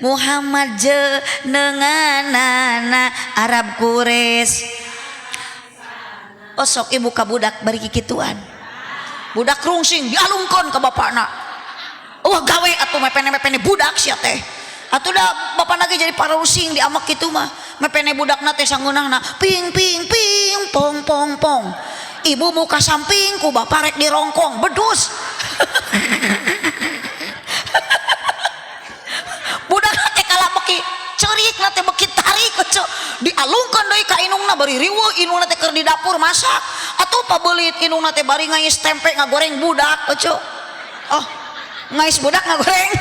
Muhammad jenenganana Arab Quraisy. Osok ibu ka budak bari kikituan. Budak rungsing dialungkeun ka bapakna. Wah gawe atuh mepene-mepene budak sia teh. Atuh da bapakna ge jadi pararusing diamek kitu mah. Mepene budakna teh sangeunahna ping ping ping pong pong pong. Ibu muka samping ku bapak rek dirongkong bedus. Budak teh kalah beki cerik na teh beki tarik eceu dialungkeun deui ka inungna bari riweuh inungna teh keur di dapur masak atuh pabeulit inungna teh bari ngais tempe ngagoreng budak eceu. Oh ngais budak ngagoreng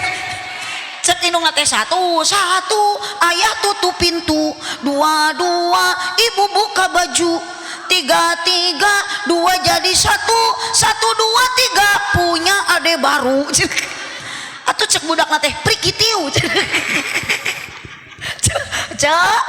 cek inungna teh satu satu ayah tutup pintu dua dua ibu buka baju tiga tiga dua jadi satu satu dua tiga punya ade baru. Atuh cek budakna teh prikitiu. Cek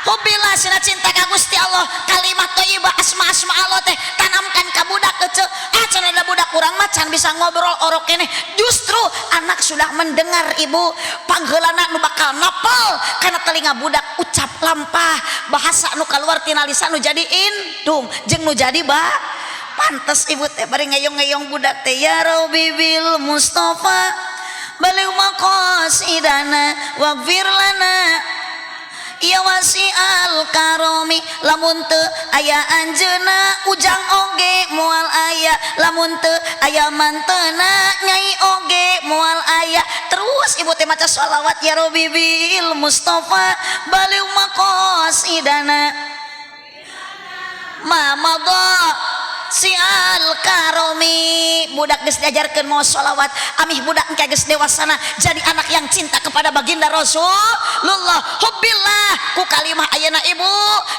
hubbillah sina cinta ka Gusti Allah kalimat thayyibah asma-asma Allah teh tanamkan ka budak eceu. Ah cenah da budak urang mah can bisa ngobrol orok keneh. Justru anak sudah mendengar ibu pangheulana nu bakal napel kana telinga budak ucap lampah bahasa nu kaluar tina lisan nu jadi indung jeung nu jadi ba pantes ibu teh bari ngeyong-ngeyong budak teh ya Rabbi bil Mustafa baligh maqasidana waghfir lana ya wasi'al karomi lamun teu aya anjeunna ujang oge moal aya lamun teu aya mantena nyai oge moal aya. Terus ibu teh maca sholawat ya Rabbi bil Mustafa baligh maqasidana ma madha sial karomi. Budak geus diajarkeun mau sholawat amih budak engke geus dewasana jadi anak yang cinta kepada baginda Rasulullah. Hubbillah ku kalimah ayeuna ibu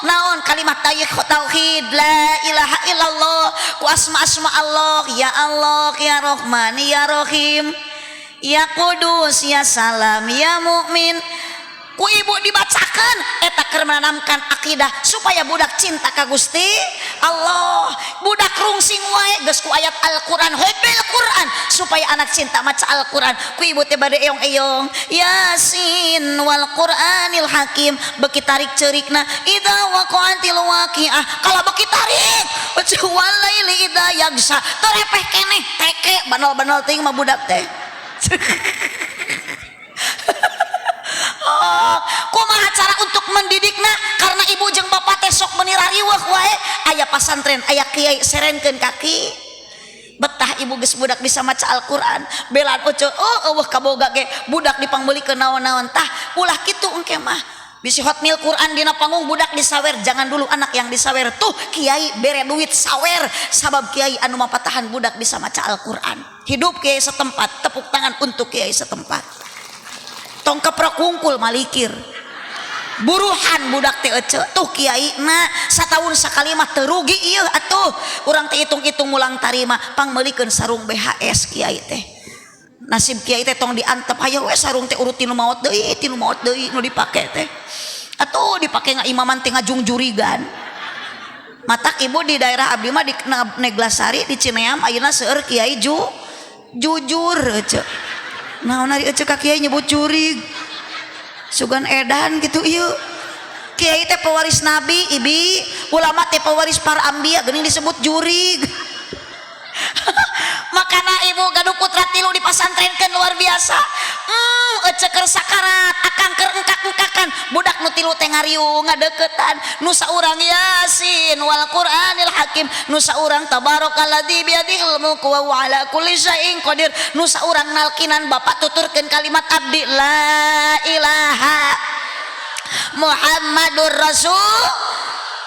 naon kalimat tauhid la ilaha illallah ku asma-asma Allah ya Allah ya Rahman ya Rahim ya Qudus ya Salam ya Mukmin. Ku ibu dibacakeun Bacakeun eta keur menanamkan akidah supaya budak cinta ka Gusti Allah. Budak rungsing wae geus ku ayat Al-Qur'an, hubbil Qur'an supaya anak cinta maca Al-Qur'an. Ku ibu teh bade eyong-eyong Yasin wal Qur'anil Hakim, beki tarik ceurikna idza waqa'atil waqiah, kalau beki tarik wal laili idza yaghsha, terepeh keneh teke banal-banal teuing mah budak teh. Oh, kumaha cara untuk mendidikna? Karena ibu jeung bapak teh sok meuni rariweuh wae, aya pasantren, aya kiai, serenkeun kaki. Betah ibu geus budak bisa maca Al-Qur'an, belaan oce, oh eueuh kaboga ge budak dipangmeulikeun naon-naon. Tah ulah kitu engke mah. Bisi hotmil Quran dina panggung budak disawer, jangan dulu anak yang disawer. Tuh kiai bere duit sawer, sabab kiai anu mapatahan budak bisa maca Al-Qur'an. Hidup kiai setempat, tepuk tangan untuk kiai setempat. Tong keprok wungkul malikir. Buruhan budak teh ece, tuh kiai na satahun sakali mah teu rugi ieu atuh. Urang teh hitung-hitung mulang tarima pangmeulikeun sarung BHS kiai teh. Nasib kiai teh tong diantep hayo we sarung teh urut tinu maot deui, tinu maot deui nu dipake teh. Atuh dipake ngaimaman teh ngajungjurigan. Matak ibu di daerah abdi mah di Neglasari di Cineam ayeuna seueur kiai jujur ece. Naon ari ece ka kiai nyebut jurig. Sugan edan gitu ieu. Kiai teh pewaris nabi, ibi, ulama teh pewaris para anbiya geuning disebut jurig. Makana ibu gaduh putra tilu dipasantrenkeun luar biasa. Ece keur sakarat, akang keur engkak-engkakan, budak nu tilu teh ngariung ngadeukeutan, nu saurang Yasin wal Qur'anil Hakim, nu saurang tabarakalladzi biyadihil mulku wa huwa ala kulli syai'in qadir, nu saurang nalkinan bapak tuturkeun kalimat abdi la ilaha Muhammadur Rasul.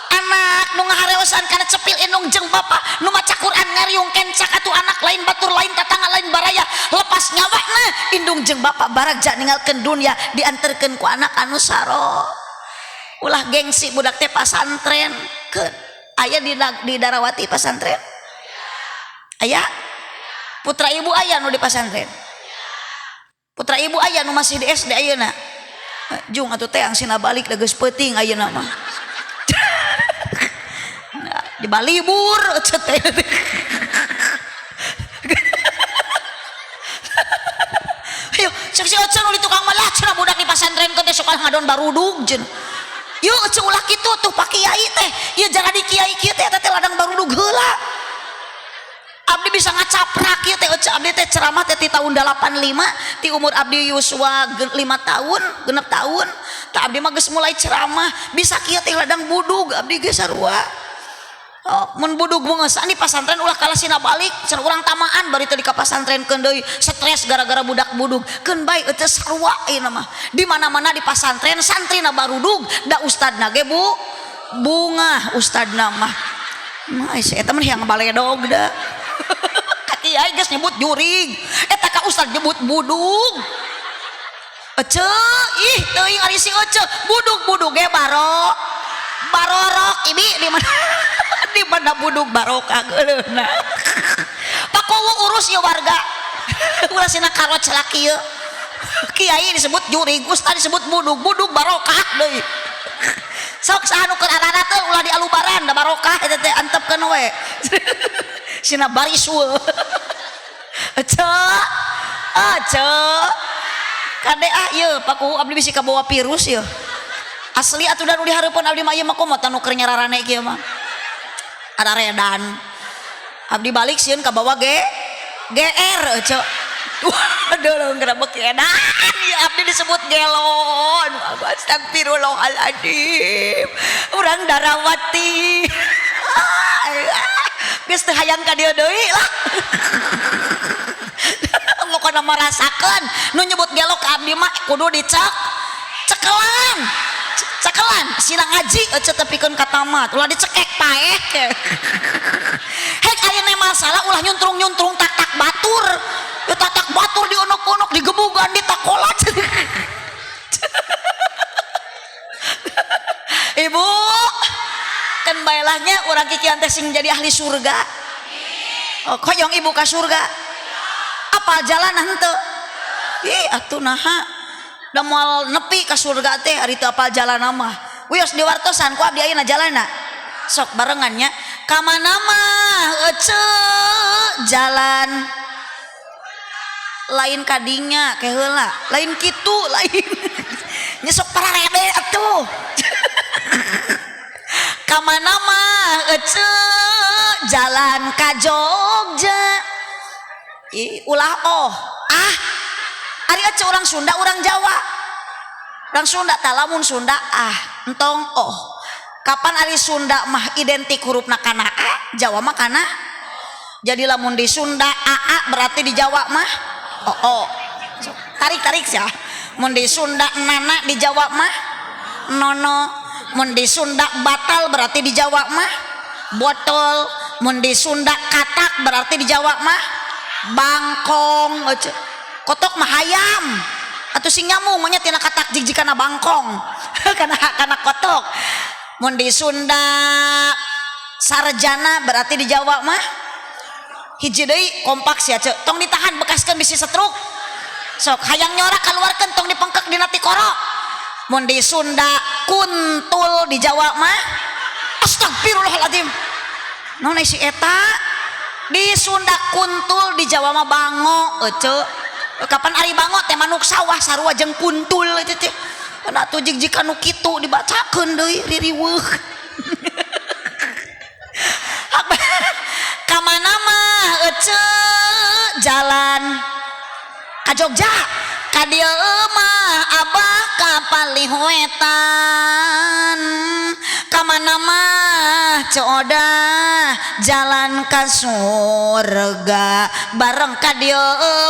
Anak nu ngahareosan kana cepil indung jeung bapa nu maca Quran ngariung kencak atuh anak lain batur lain tatangga lain baraya lepas nyawana indung jeung bapa baragja ninggalkeun dunia dianterkeun ku anak anu saro. Ulah gengsi budak teh pasantren keun. Aya di Darawati pasantren? Aya? Putra ibu aya nu di pasantren? Putra ibu aya nu masih di SD ayeuna? Jung atuh teh angsina balik da geus peuting ayeuna mah. Di balibur teh. Ayo, cek si Oce nu di tukang malah cenah budak di pasantren teh sok ngadon barudug cenah. Yuk ece ulah kitu tuh pak kiai teh. Ieu jangan di kiai kieu teh eta teh ladang barudug heula. Abdi bisa ngacaprak ieu teh ece abdi teh ceramah teh ti tahun 85 ti umur abdi yuswa 5 tahun, 6 tahun. Tah abdi mah geus mulai ceramah bisa kieu teh ladang budug abdi ge sarua. Oh, mun budug bungesan di pasantren ulah kalah sina balik cenah urang tamaan bari teh di ka pasantrenkeun deui stres gara-gara budak budug keun bae eueuh sarua ayeuna mah di mana-mana di pasantren santrina barudug da ustadna ge bu bungah ustadna mah mah eta mah yang baledog da ka kiai geus nyebut jurig eta ka ustad nyebut budug ece ih teuing ari si ece budug-budug ge baro barorok ibi di mana di mana budug barokah geuleuhna. Pakowo urus ya warga. Ulah sina karot celaki ieu. Kiai disebut jurig, ustad disebut budug, budug barokah deui. Sok saha nu keur ararateul ulah dialubaran da barokah eta teh antepkeun we. Sina baris we. Ece. Ece. Kade ah ieu pakowo abdi bisi kabawa virus ieu. Asli atuh da nu dihareupeun abdi mah ieu mah komo tah nu keur nyararane kieu mah. Ada redan. Abdi balik sieun ka bawa GR ece. Waduh geura beuki edan ieu abdi disebut gelon. Astagfirullahaladzim. Urang Darawati. Geus teu hayang ka dieu deui lah. Pokona marasakeun nu nyebut gelo ka abdi mah kudu dicek cekelan. Cekelan sina ngaji ece tepikeun ka tamat ulah dicekek paeh. Hek ayeuna masalah ulah nyuntrung-nyuntrung tak-tak batur. Ya tak-tak batur diunuk-unuk digebugan ditakolat. Ibu kan baelahnya urang kikian teh sing jadi ahli surga. Oh, koyong ibu ka surga. Apal jalan henteu? Ih atuh naha. Da moal nepi ka surga teh ari teu apal jalan mah. Wios diwartosan ku abdi ayeuna jalanna. Sok barengannya ka mana mah ece jalan lain kadinya ke heula, lain kitu lain. Nya sok pararede atuh. Ka mana mah ece jalan ka Jogja. Ih, ulah oh ah ari ece orang Sunda, orang Jawa, orang Sunda tah lamun Sunda ah entong oh. Kapan ari Sunda mah identik hurufna kana a, Jawa mah kana. Jadi lamun di Sunda a a berarti di Jawa mah oh oh. Tarik tarik ya. Mun di Sunda nana, di Jawa mah nono. Mun di Sunda batal berarti di Jawa mah botol. Mun di Sunda katak berarti di Jawa mah bangkong. Kotok mah hayam atau sing nyamung mah nya tina katak jig kana bangkong kana kana kotok. Mun di Sunda sarjana berarti di Jawa mah. Hiji deui, kompak sia ce, tong ditahan, bekaskeun bisi setruk. Sok hayang nyorak keluarkeun, tong dipengkek dina tikoro. Mun di Sunda kuntul, di Jawa mah astagfirullahaladzim naon si eta. Di Sunda kuntul, di Jawa mah bango ece. Kapan ari bango teh manuk sawah, sarua jeung kuntul eta teh. Kana tuh jig jika nu kitu dibacakeun deui ririweuh. Ka mana mah ece jalan ka Jogja, ka dieu mah abah ka palih wetan. Ka mana mah coda jalan ka surga, bareng ka dieu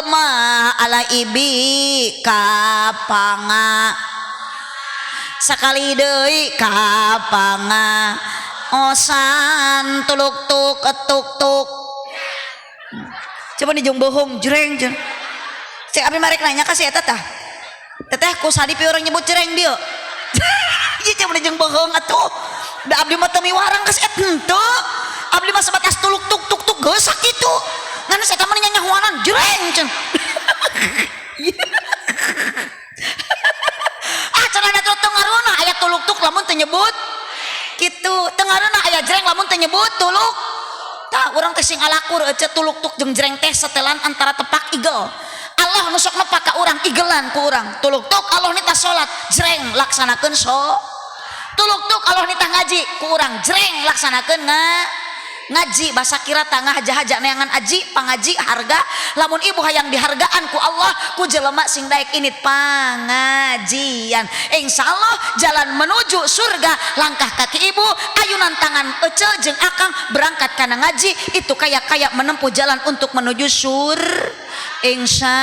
mah ala ibi ka panga. Sakali deui ka panga osan tuluk tuk tuk tuk. Coba nih jong bohong jreng jeng. Cek abi marek nanya ka si eta tah. Teteh, ku sadi orang nyebut jreng dia? Ieu coba jeung bohong atuh. Da abdi mah teu miwarang ka si eta henteu. Abdi mah sebatas tuluk tuk tuk tuk geus sakitu. Ngan eta mah nyanyahuanan jreng cenah. Ah, cenah da teu ngaruhna aya tuluk tuk lamun teu nyebut kitu. Teu ngaruhna aya jreng lamun teu nyebut tuluk. Tah urang teh sing alakur ece, tuluk tuk jeung jreng teh setelan antara tepak igel. Allah nu sok nepak ka urang, igelan ku urang. Tuluk tuk Allah nitah salat, jreng laksanakeun so. Tuluk tuk Allah nitah ngaji ku urang, jreng laksanakeun ngaji. Bahasa kira tangah haja-haja neangan aji pangaji harga. Lamun ibu hayang dihargaan ku Allah, ku jelema sing daek init pangajian, insyaallah jalan menuju surga langkah kaki ibu, ayunan tangan ece jeung akang berangkat kana ngaji itu kayak kayak menempuh jalan untuk menuju sur insya.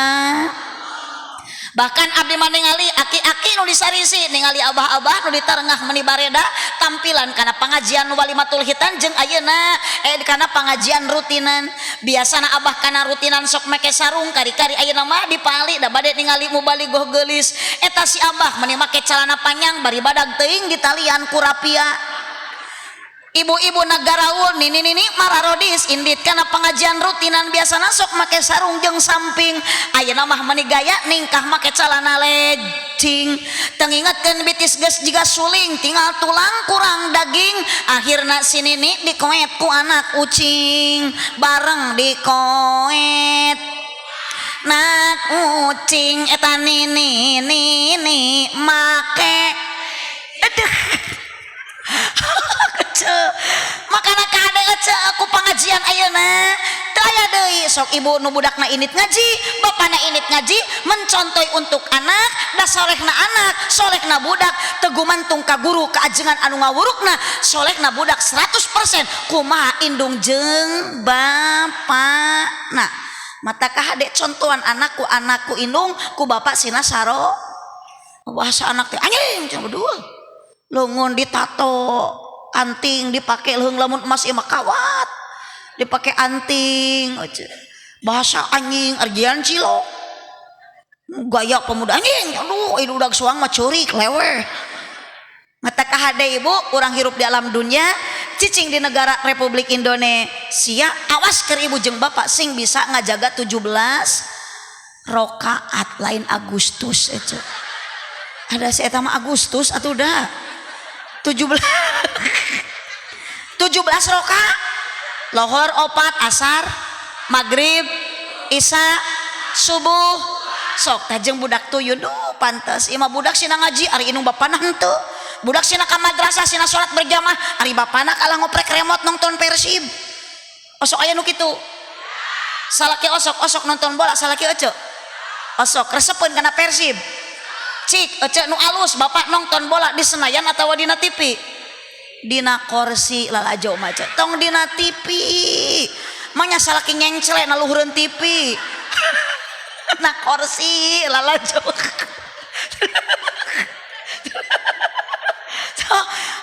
Bahkan abdi mah ningali aki-aki nu disarisi, ningali abah-abah nu ditarengah meni bareda tampilan kana pengajian walimatul khitan jeung ayeuna kana pengajian rutinan. Biasana abah kana rutinan sok make sarung, kari-kari ayeuna mah dipali da bade ningali mubaligoh geulis. Eta si abah meni make calana panjang bari badag teuing ditalian ku rapia. Ibu-ibu nagaraul, nini nini mararodis indit kana pengajian rutinan, biasana sok make sarung jeung samping, ayeuna mah meni gaya ningkah make calana lecing. Tengingetkeun bitis geus jiga suling, tinggal tulang kurang daging. Akhirna si nini dikoet ku anak ucing, bareng dikoet nak ucing eta nini nini make aduh. Makana kade ece aku pengajian ayeuna teu aya deui. Sok ibu nu budakna init ngaji, bapana init ngaji, mencontoi untuk anak. Da solehna anak, solehna budak teu gumantung ka guru kaajengan anu ngawurukna. Solehna budak 100% kumaha indung jeung bapana. Mata kahade contohan anakku, anakku indung ku bapak sina saro bahasa anak teh anjing cenah berdua. Leungeun ditato, anting dipakai leung, lamun emas ieu mah kawat dipakai anting. Bahasa anjing arjian cilok gaya pemuda anjing. Aduh, ini udah suang mah ceurik leweh. Mata kahade ibu, urang hirup di alam dunia, cicing di negara Republik Indonesia, awas ke ibu jeung bapak sing bisa ngajaga 17 rokaat, lain Agustus itu. Ada si eta mah Agustus atuh da. 17 17 rokaat. Lohor 4, asar, maghrib, isya, subuh. Sok tah jeung budak tuyul, duh pantes. Ieu mah budak sina ngaji ari indung bapana henteu. Budak sina ka madrasah sina salat berjamaah ari bapana kalah ngoprek remote nonton Persib. Osok aya nu kitu. Salaki osok-osok nonton bola, salaki ece. Osok resepeun kana Persib. Cik ece nu alus bapak nonton bola di Senayan atawa dina TV. Dina kursi lalajo mah ece. Tong dina TV. Manya salaki nyengcle na luhureun TV. Na kursi lalajo.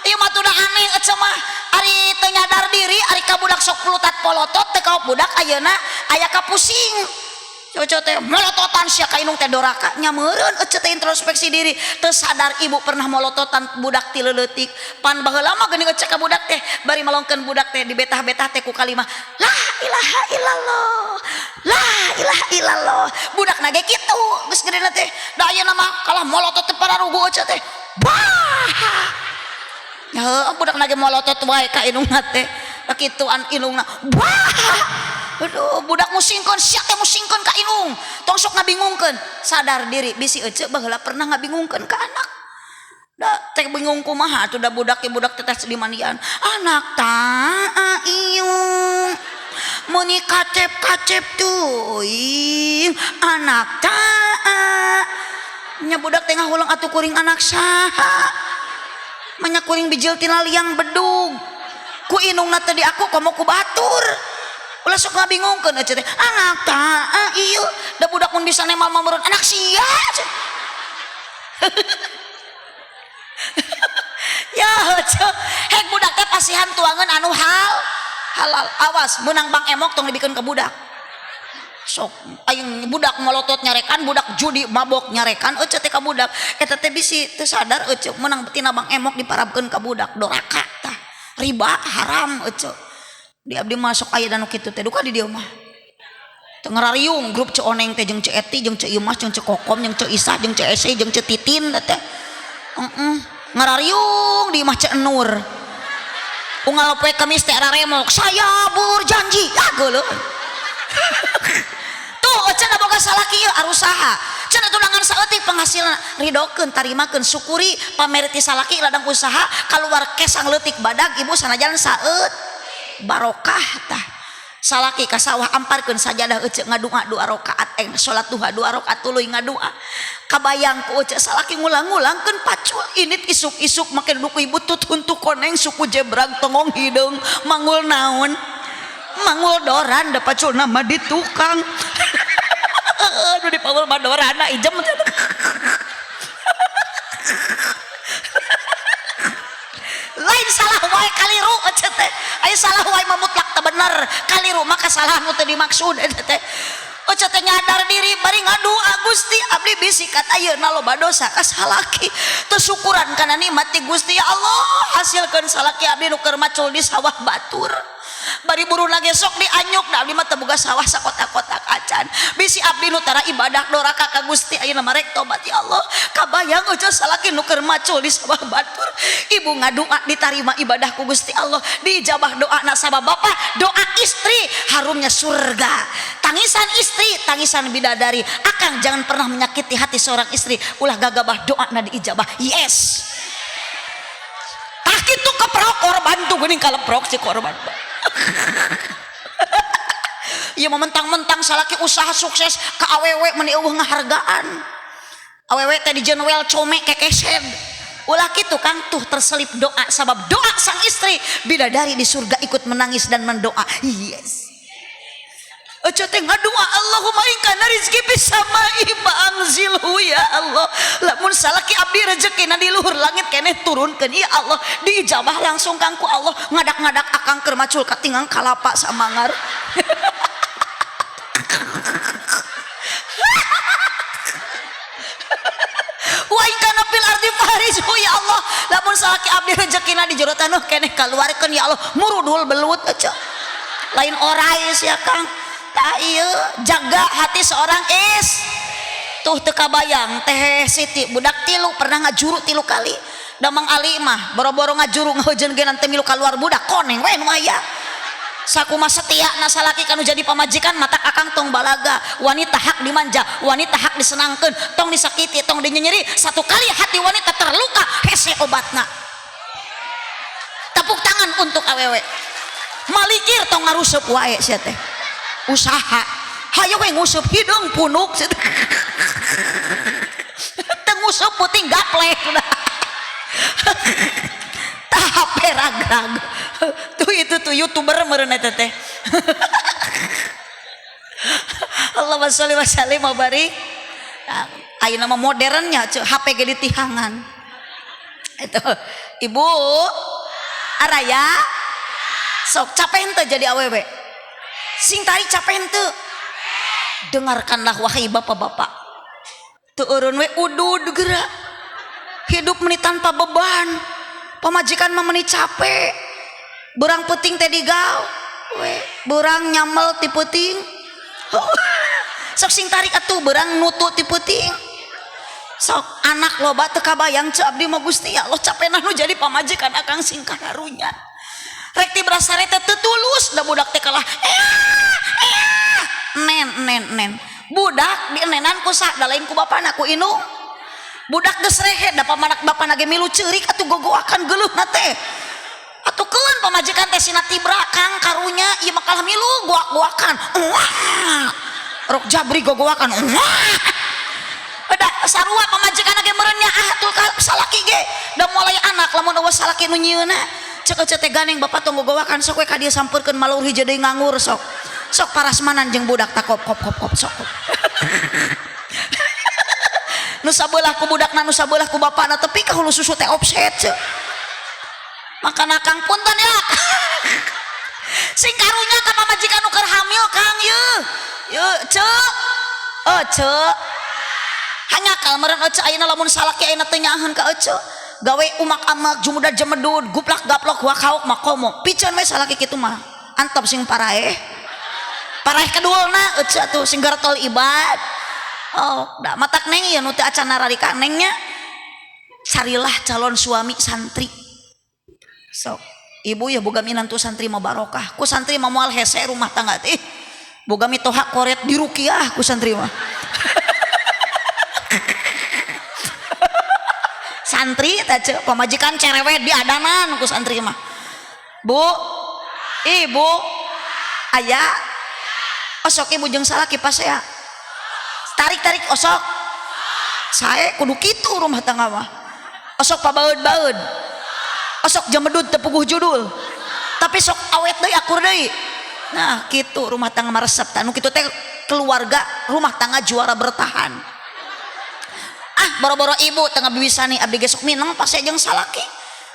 Ieu mah tuh aneh ece mah. Ari teu nyadar diri ari ka budak sok pulutat polotot teh ka budak ayeuna aya ka pusing. Cowok teh molototan sia ka indung teh doraka nya meureun ece teh introspeksi diri teu sadar ibu pernah molototan budak ti leuletik. Pan baheula mah geuning ece ka budak teh bari malongkeun budak teh dibetah-betah teh ku kalimah la ilaha illallah la ilaha illallah. Budak na ge kitu geus gedena teh da ayeuna mah kalah molotot teh pararugu ece teh. Bah. Ya heueuh budak na ge molotot wae ka indungna teh. Da kituan indungna. Bah. Aduh, budak musingkeun sia teh musingkeun ka indung. Tong sok ngabingungkeun. Sadar diri bisi ece baheula pernah ngabingungkeun ka anak. Da teh bingung kumaha atuh da budak ge budak teh tes dimandian. Anak ta iung. Meuni kacep-kacep teuing. Anak ta. Nya budak teh ngahulang atuh kuring anak saha. Manya kuring bijil tina liang bedug. Ku indungna teh di aku komo ku batur. Ulah sok ngabingungkeun ece teh. Anak ta ieu da budak mun bisa nemal mah meureun anak sia. Ya ece hek budak teh pasihan tuangeun anu hal halal. Awas meunang Bang Emok tong dibikeun ka budak. Sok aing budak molotot nyarekan, budak judi mabok nyarekan ece teh ka budak. Eta teh bisi teu sadar ece meunang tina Bang Emok diparabkeun ka budak doraka tah. Riba haram ece. Di abdi masuk aya nu kitu teh duka di dieu mah. Teu ngarariung grup Ceu Oneng teh jeung Ceu Eti jeung Ceu Imas jeung Ceu Kokom jeung Ceu Isah jeung Ceu Ese jeung Ceu Titin teh. Heeh. Ngarariung di imah Ceu Nur. Unggal poe Kamis teh raremok, saya berjanji. Ya geuleuh. Tuh cenah boga salaki ieu arusaha. Cenah tunangan saeutik penghasilan ridokeun tarimakeun syukuri pamerti salaki ladang usaha kaluar kesang leutik badag ibu sanajan saeut barokah tah. Salaki ka sawah amparkeun sajadah ece ngadua 2 rakaat salat duha 2 rakaat tuluy ngadua. Kabayang ku ece salaki ngulang-ngulangkeun pacul init isuk-isuk make duduk ibu tut huntu koneng suku jebrag tongong hideung mangul naon. Mangul doran da pacul nama di tukang. Aduh dipanggul mah dorana ijem. Lain salah wae kaliru ece teh. Aya salah wae mah mutlak teu bener. Kaliru mah kasalahan nu teu dimaksud eta teh. Ece teh nyadar diri bari ngadua Gusti abdi bisikat ayeuna loba dosa ka salaki. Teu syukuran kana nikmat ti Gusti ya Allah hasilkeun salaki abdi nu keur macul di sawah batur. Bari buruna ge sok dianyuk da abdi mah teu boga sawah sakotak-kotak acan. Bisi abdi nu tara ibadah doraka ka Gusti ayeuna mah rek tobat ya Allah. Kabayang eueuh salaki nu keur macul di sawah batur. Ibu ngadua ditarima ibadah ku Gusti Allah, diijabah doana sabab bapak, doa istri harumnya surga. Tangisan istri, tangisan bidadari. Akang jangan pernah menyakiti hati seorang istri, ulah gagabah doana diijabah. Yes. Tah kitu keprok korban tuh geuning kaleprok si korban. Ieu mah mentang-mentang salaki usaha sukses ka awewe meni eueuh ngahargaan. Awewe teh dijeun wel come kekesed. Ulah kitu Kang tuh terselip doa sabab doa sang istri bidadari di surga ikut menangis dan mendoa. Yes. Ece teh ngadua Allahumma in kana rizki fis samai fa'anzilhu ya Allah. Lamun salaki abdi rezekina di luhur langit keneh turunkeun ya Allah. Diijabah langsung kang ku Allah ngadak-ngadak akang keur macul katingang kalapa samangar. Wa in kana fil ardi farizhu ya Allah. Lamun salaki abdi rezekina di jero taneuh keneh kaluarkeun ya Allah. Murudul belut ece. Lain orai sia Kang. Tak ieu jaga hati seorang is. Tuh teu kabayang teh Siti budak tilu pernah ngajuru 3 kali. Da Mang Ali mah boro-boro ngajuru ngahujeun ge nanti milu kaluar budak koneng we nu aya. Sakumaha setia na salaki kanu jadi pamajikan matak akang tong balaga. Wanita hak dimanja, wanita hak disenangkeun, tong disakiti, tong dinyenyeri. Satu kali hati wanita terluka hese obatna. Tepuk tangan untuk awewe. Malikir tong ngaruseup wae sia teh. Usaha hayo we nguseup hideung punuk sia teh. Teu nguseup puting gaplek. Tahap ragrag. Tuh itu tuh youtuber meureun eta teh. Allahumma sholli wa sallim wa barik. Ayeuna mah modernnya HP ge ditihangan. Itu ibu araya sok capek henteu jadi awewe. Sing tarik capek henteu. Dengarkanlah wahai bapak-bapak. Teu eureun we udud geura. Hidup meni tanpa beban. Pamajikan mah meni capek. Berang peuting teh digawe. Berang nyamel ti peuting. Sok sing tarik atuh berang nutu ti peuting. Sok anak loba teu kabayang ceu abdi mah Gusti ya Allah capena nu jadi pamajikan akang sing karunya. Rek ti brasare teh teu tulus da budak teh kalah. Nen nen nen. Budak dienenan ku saha da lain ku bapana ku indung. Budak geus rehe da pamanak bapana ge milu ceurik atuh gogoakan geuleuhna teh. Atuh keun pamajikan teh sina tibra kang karunya ieu mah kalah milu goak-goakan. Wah. Rok jabri gogoakan. Wah. Da sarua pamajikan ge meureun nya ah tuh ka salaki ge. Da mulai anak lamun eueuh salaki nu nyieunna. Ceuk ece teh ganeng bapak tong gogoakan sok we ka dieu sampeurkeun malur hiji deui nganggur sok. Sok parasmanan jeung budak takop kop kop kop sok. Nu sabelah ku budakna nu sabelah ku bapakna tepi ka hulu susu teh offset ceuk. Makana kang punten ya. Sing karunya ka pamajikan nu keur hamil kang yeuh. Yeuh ceuk. Oh ceuk. Hanya meureun ece ayeuna lamun salaki ayeuna teu nyaaheun ka ece. Gawe umak amak jumuda jemedud guplak gaplok wakaok makomo. Piceun we salaki kitu mah. Antep sing paraeh. Paraeh kedulna ece atuh sing garetol ibad. Oh, da matak neng ieu nu teu acan nararika nengnya. Carilah calon suami santri. Sok, ibu ya boga minantu santri mah barokah. Ku santri mah moal hese rumah tangga teh. Boga mitoha koret dirukiah ku santri mah. Santri teh ceu pamajikan cerewet diadanan ku santri mah. Bu, ibu, aya osok ibu jeung salaki pasea. Tarik-tarik osok. Sae kudu kitu rumah tangga mah. Osok pabaeud-baeud. Osok jamedud teu puguh judul. Tapi sok awet deui akur deui. Nah, kitu rumah tangga mah resep tah. Nu kitu teh keluarga rumah tangga juara bertahan. Ah, boro-boro ibu tengah biwisani abdi ge sok mineng pasti jeung salaki.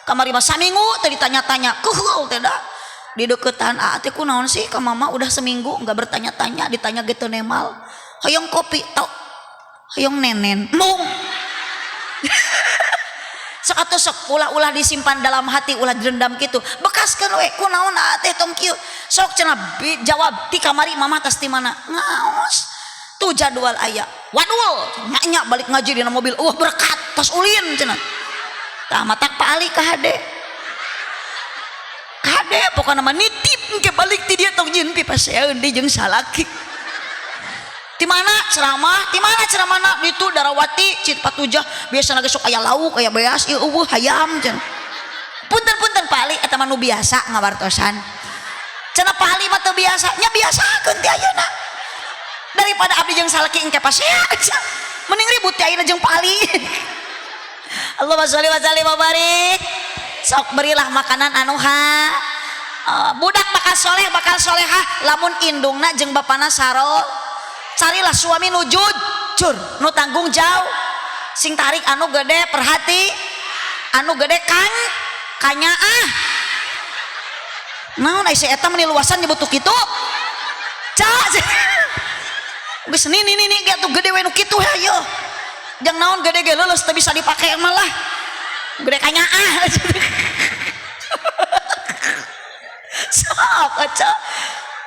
Kamari mah saminggu teh ditanya-tanya, keuheul teh da. Di deketan ah teh kunaon sih ka mama udah seminggu enggak bertanya-tanya, ditanya ge teu nemal. Hoyong kopi tok. Hoyong nenen. Mung. Sok atuh sok ulah-ulah disimpan dalam hati, ulah direndam kitu. Bekaskeun we kunaon ah teh tong kieu. Sok cenah jawab ti kamari mama tas ti mana? Ngaos. Tuh jadwal aya. Wadul, nya balik ngaji dina mobil. Wah berkat tas ulin cenah. Tah matak Pak Ali ka hade. Kade pokona mah nitip engke balik ti dieu tong nyieun pipaseun deui jeung salaki. Ti mana ceramah? Ti mana ceramahna? Ditu Darawati Cipatujah biasana ge sok aya lauk, aya beas, ieu eueuh hayam cenah. Punten-punten Pak Ali eta mah nu biasa ngawartosan. Cenah Pak Ali mah teu biasa, nya biasakeun ti ayeuna. Daripada abdi jeung salaki engke pasea. Mending ribut ti ayeuna jeung Pak Ali. Allahumma sholli wa sallim wa barik. Sok berilah makanan anu ha. Budak bakal soleh bakal solehah lamun indungna jeung bapana saro. Carilah suami nu jujur, nu tanggung jawab, sing tarik anu gede perhati, anu gede kan kanyaah. Naon ai si eta meni luasan nyebut kitu? Ca. Geus nini nini ge atuh gede we nu kitu hayo. Jang naon gede ge leuleus teu bisa dipake malah. Gede kanyaah. Sok aca.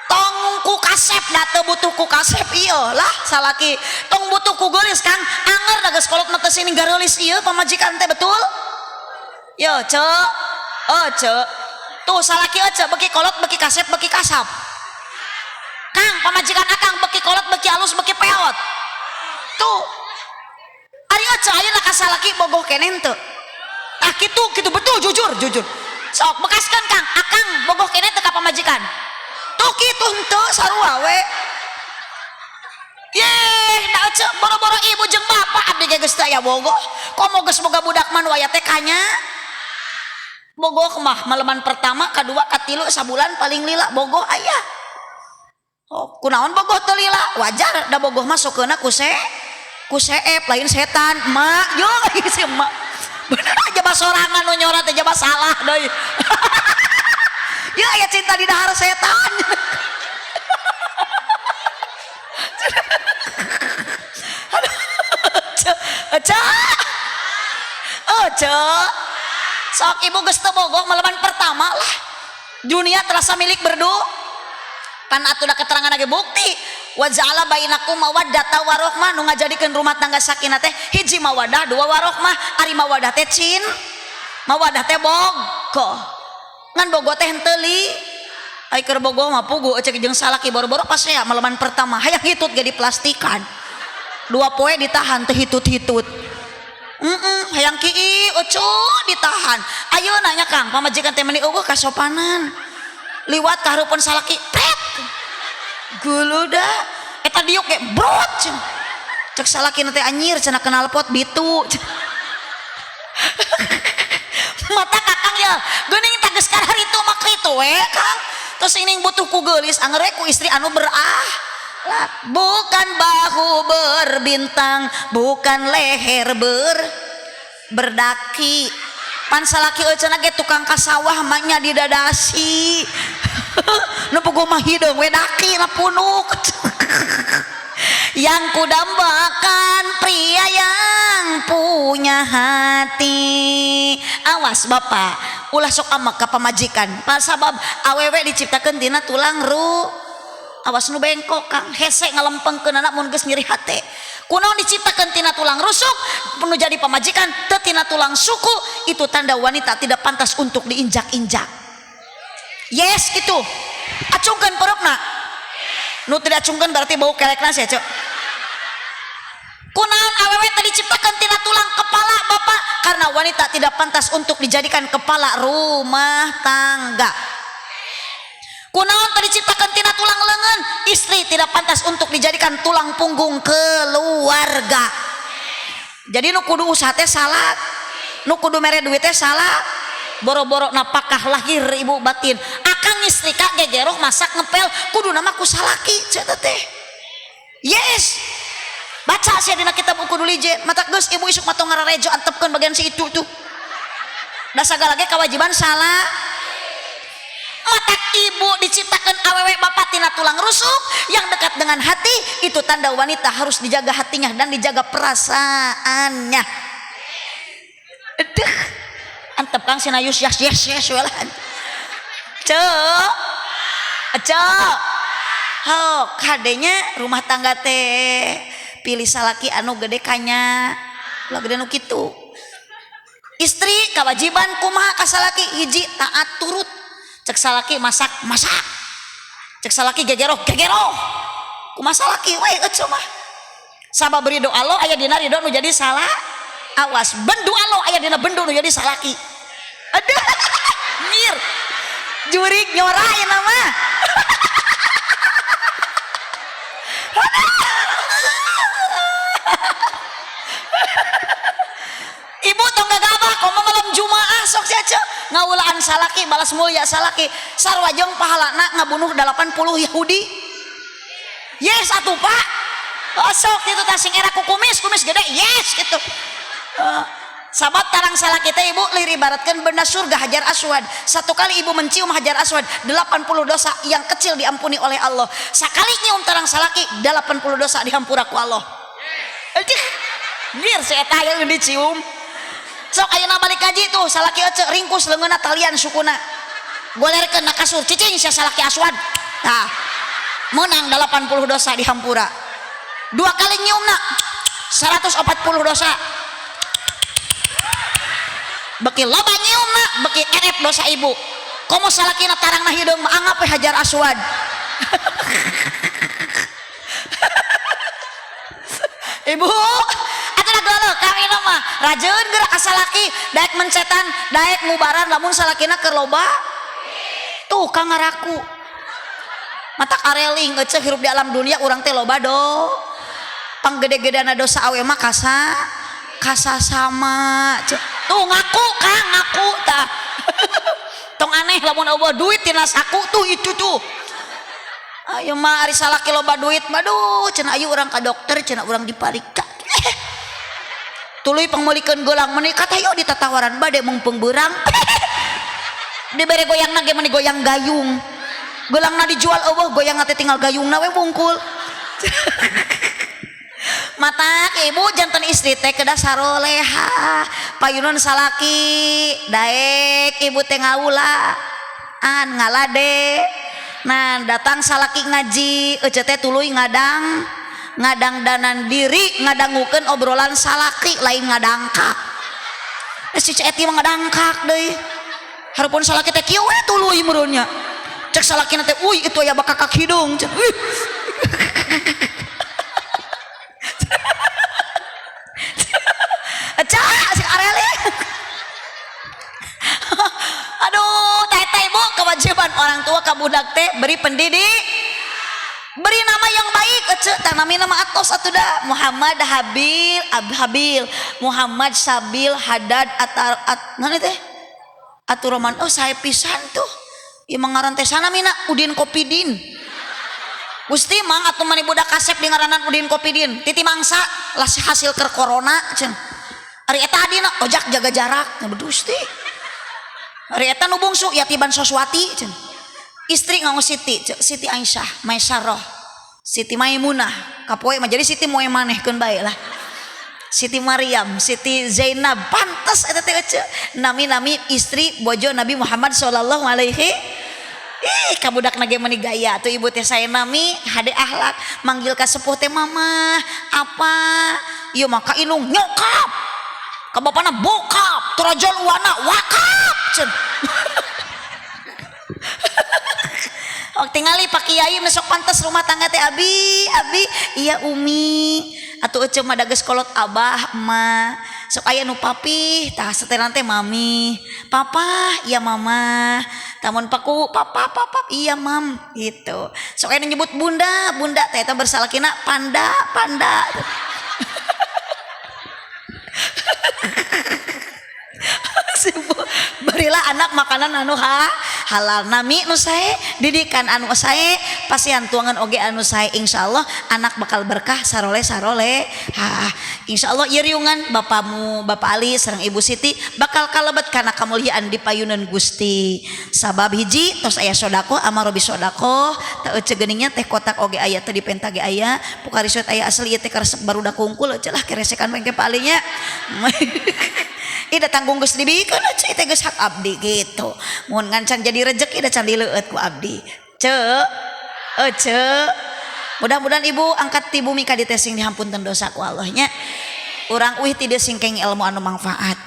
Tong ku kasep da teu butuh ku kasep ieu lah salaki. Tong butuh ku geulis Kang, anger da geus kolot mah teu sini gareulis ieu pamajikan teh betul? Yo, Ceu. Oh, Ceu. Tuh salaki Ece beki kolot beki kasep beki kasap. Kang, pamajikan akang beki kolot beki alus beki peot. Tuh. Ari Ece ayeuna ka salaki bogoh keneh teu? Ah kitu kitu betul jujur jujur. Sok bekaskeun Kang, akang bogoh keneh teu ka pamajikan? Tuh kitu henteu sarua we. Yeh, da Ece boro-boro ibu jeung bapak abdi ge geus teu aya bogoh. Komo geus boga budak mah nu aya teh kanya. Bogoh mah maleman pertama, kadua, katilu sabulan paling lila bogoh aya. Oh, kunaon bogoh teu lila? Wajar da bogoh mah sokeuna ku ku seep lain setan, mak. Yo si emak. Bener aja bah sorangan nu nyora teh jaba salah deui. Ya aya cinta di dahar setan. Aduh, Ece. Ece. Sok ibu geus teu bogoh maleman pertama lah. Dunia terasa milik berdua. Pan atuh da keterangan lagi bukti. Wa ja'ala bainakum mawaddata warohmah nu ngajadikeun rumah tangga sakinah teh hiji mawaddah dua warohmah. Ari mawaddah teh cin, mawaddah teh bogoh. Ngan bogoh teh henteu li. Ai keur bogoh mah puguh ecek jeung salaki boro-boro pas ya maleman pertama hayang hitut ge diplastikan. Dua poe ditahan teu hitut-hitut. Hayang kii ucu ditahan. Ayo nanya Kang, pamajikan teh meuni eueuh kasopanan. Liwat ka hareupeun salaki, pret. Guluda eta diuk ge brot cenah. Cek salaki teh anjir cenah kenal pot bitu. Mata kakang ya, geuning tah geus kararitu mah kitu we Kang. Terus ini butuh ku geulis anger we ku istri anu berahlak. Bukan bahu berbintang, bukan leher berdaki. Pan salaki euceuna ge tukang ka sawah mah nya didadasi. Nu puguh mah hideung we daki na punuk. Yang kudambakan pria yang punya hati. Awas bapak, ulah sok amek ka pamajikan. Pasabab awewe diciptakeun tina tulang ru. Awas nu bengkok Kang, hese ngalempengkeun anak mun geus nyeri hate. Kunaon diciptakeun tina tulang rusuk, nu jadi pamajikan teu tina tulang suku, itu tanda wanita tidak pantas untuk diinjak-injak. Yes gitu. Acungkeun perutna. Nu tidak acungkeun berarti bau kelekna sia, Cok. Kunaon awewe tadi diciptakan tina tulang kepala bapak, karena wanita tidak pantas untuk dijadikan kepala rumah tangga. Kunaon tadi diciptakan tina tulang lengan, istri tidak pantas untuk dijadikan tulang punggung keluarga. Jadi nu kudu usaha teh salah, nu kudu mere duit teh salah. Boro-boro napakah lahir ibu batin. Akang istri kak gegeroh masak ngepel kudu nama ku salaki cenah teh. Yes. Baca sih dina kitab Uqudul Lijen. Mata geus ibu isuk mah tong ngararejo antepkeun bagian si itu tuh. Da sagala ge kewajiban salah. Mata ibu diciptakan awewe bapak tina tulang rusuk yang dekat dengan hati, itu tanda wanita harus dijaga hatinya dan dijaga perasaannya. Aduh, antep Kang sinayus yes yes yes welan. Cek, cek, oh kadenya rumah tangga teh pilih salaki anu gede kanya, lah gede nu kitu. Istri kewajiban kumaha ka salaki, hiji taat turut. Cek salaki masak masak, cek salaki gegeroh gegeroh, kumaha salaki we eceu mah. Sabab ridho Allah aya dina ridho nu jadi salah. Awas bendu Allah aya dina bendu nu jadi salaki. Aduh, nyir jurig nyora ayeuna mah. Ibu tong gagabah komo malam Jumaah sok sia ceu ngaulaan salaki balas mulia salaki sarua jeung pahalana ngabunuh 80 Yahudi. Yes atuh Pak. Oh, sok kitu tah sing era ku kumis kumis gede yes gitu. Sabab tarang salaki teh ibu lir ibaratkeun benda surga Hajar Aswad. Satu kali ibu mencium Hajar Aswad 80 dosa yang kecil diampuni oleh Allah. Sakali nyium tarang salaki 80 dosa dihampura ku Allah. Aduh, nyir si eta hayang dicium. Sok ayeuna balik ngaji tuh salaki ece ringkus leungeunna talian sukuna. Golerkeun na kasur cicing sia salaki Aswad. Tah. Menang 80 dosa dihampura. Dua kali nyiumna 140 dosa. Beki loba nyiumna beki erep dosa ibu. Komo salakina tarangna hideung mah anggap we hajar aswad. Ibu, atuh da geuleuh kawin mah rajeun geura ka salaki, daek mencetan, daek ngubaran lamun salakina keur loba tuh ka ngaraku. Matak areling eceu hirup di alam dunia urang teh loba do. Panggede-gedena dosa awe mah kasa kasasama. Tuh ngaku Kang, ngaku tah. Tong aneh lamun eueuh duit tina saku tuh itu tuh. Ayo mah ari salaki loba duit mah duh cenah ayu urang ka dokter cenah urang dipariksa. Tuluy pangmeulikeun gelang meuni kata yo ditatawaran bade meungpeung beurang. Dibere goyangna ge meuni goyang gayung. Gelangna dijual eueuh goyangna teh tinggal gayungna we wungkul. Matak ibu janten istri teh kedah saroleha payunan salaki daek ibu teh ngawula an ngalade. Nah datang salaki ngaji ece teh tuluy ngadang ngadangdanan diri ngadangukeun obrolan salaki lain ngadangkak. Si Ceti mah ngadangkak deui. Harupun salaki teh kieu we tuluy meureun nya. Cek salakina teh uy itu aya bakakak hidung. Ih. Eca si Areli. Aduh, teh ibu kewajiban orang tua ka budak teh beri pendidik, beri nama yang baik. Ece tanami nama atos atuh da Muhammad Habil Habil Muhammad Sabil Hadad atar at naon teh Aturoman. Oh saya pisan tuh ieu mah ngaran teh sanamina Udin Kopidin. Gusti mang atuh mani budak kasep di ngaranan Udin Kopidin titi mangsa lah hasil keur corona cenah. Ari eta adina ojak jaga jarak nya Gusti. Ari eta nu bungsu Yatiban Soswati cenah. Istri nganggo Siti, Siti Aisyah, Maisyarah, Siti Maimunah, kapoe mah jadi Siti moe manehkeun bae lah. Siti Maryam, Siti Zainab, pantes eta teh ece. Nami-nami istri bojo Nabi Muhammad sallallahu alaihi. Ih, ka budak ge meuni gaya atuh ibu teh sae nami hade akhlak, manggil ka sepuh teh mama, apa? Ieu mah ka indung nyokap. Ka bapana bokap, torajol wana wakap cenah. Oh, tingali Pak Kiai mesok pantes rumah tangga teh abi, abi, iya umi. Atuh ece mah dageus kolot abah, emak. Sok aya nu papih, tah setelan teh mami. Papa, iya mama. Tamun paku, papa, papa, iya mam gitu. Sok aya nu nyebut bunda, bunda teh eta bersalakina panda, panda. Berilah anak makanan anu halal, nami nu sae, didikan anu sae, pasihan tuangan oge anu sae, insyaallah anak bakal berkah saroleh saroleh. Ha, insyaallah ieu riungan bapamu Bapak Ali sareng Ibu Siti bakal kalebet kana kamuliaan di payunan Gusti. Sabab hiji tos aya sedekah amaro bi sedekah, teu ece geuningnya teh kotak oge aya teu dipenta ge aya, Pocari Sweat aya asli ieu teh karesep barudak kungkul ece lah keresekan engke Pak Ali nya. Ida tanggung geus dibikeun ece teh geus hak abdi gitu. Mun ngan can jadi rejeki da can dileueut ku abdi. Ce, ece. Mudah-mudahan ibu angkat ti bumi ka dieu teh sing dihampunten dosa ku Allah nya. Urang uih ti dieu sing kenging ilmu anu manfaat.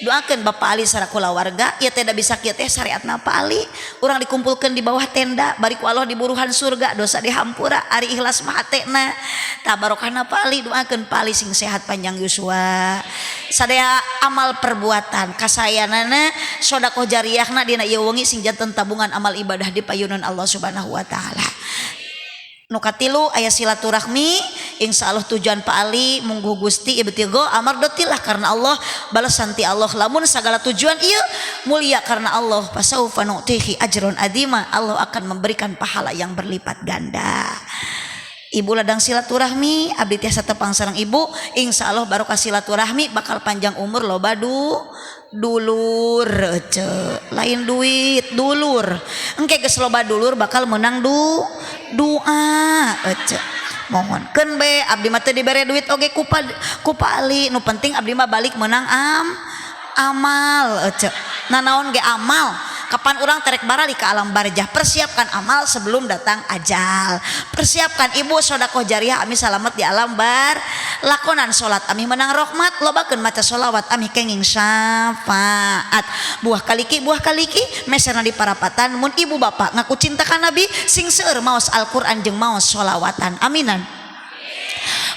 Doakeun Bapak Ali sareng kulawarga ieu teh da bisa kieu teh syariatna Pak Ali. Urang dikumpulkeun di bawah tenda bari ku Allah diburuhan surga dosa dihampura ari ikhlas mah hatena. Tah barokahna Pak Ali doakeun Pak Ali sing sehat panjang yuswa. Sadaya amal perbuatan kasayanana sedekah jariahna dina ieu wengi sing janten tabungan amal ibadah di payunan Allah Subhanahu wa taala. Nu katilu aya silaturahmi, insyaallah tujuan Pak Ali mungguh Gusti ibtigo amardotillah karena Allah balasan ti Allah lamun sagala tujuan ieu mulia karena Allah fasaufa nu'tihi ajron adima, Allah akan memberikan pahala yang berlipat ganda. Ibu ladang silaturahmi, abdi tiasa tepang sareng ibu, insyaallah barokah silaturahmi bakal panjang umur loba dulur ece, lain duit dulur. Engke geus loba dulur bakal menang doa ece. Mohon keun be abdi mah teu dibere duit oge ku Pak Ali, nu penting abdi mah balik menang amal ece. Nanaon ge amal, Kapan urang terek barali ke alam barjah? Persiapkan amal sebelum datang ajal. Persiapkan ibu sodakoh jariah ami salamet di alam bar. Lakonan salat ami menang rahmat, lobakeun maca sholawat ami kenging syafaat. Buah kaliki meserna di parapatan mun ibu bapak ngaku cinta ka Nabi sing seueur maos Al-Qur'an jeung maos sholawatan. Aminan.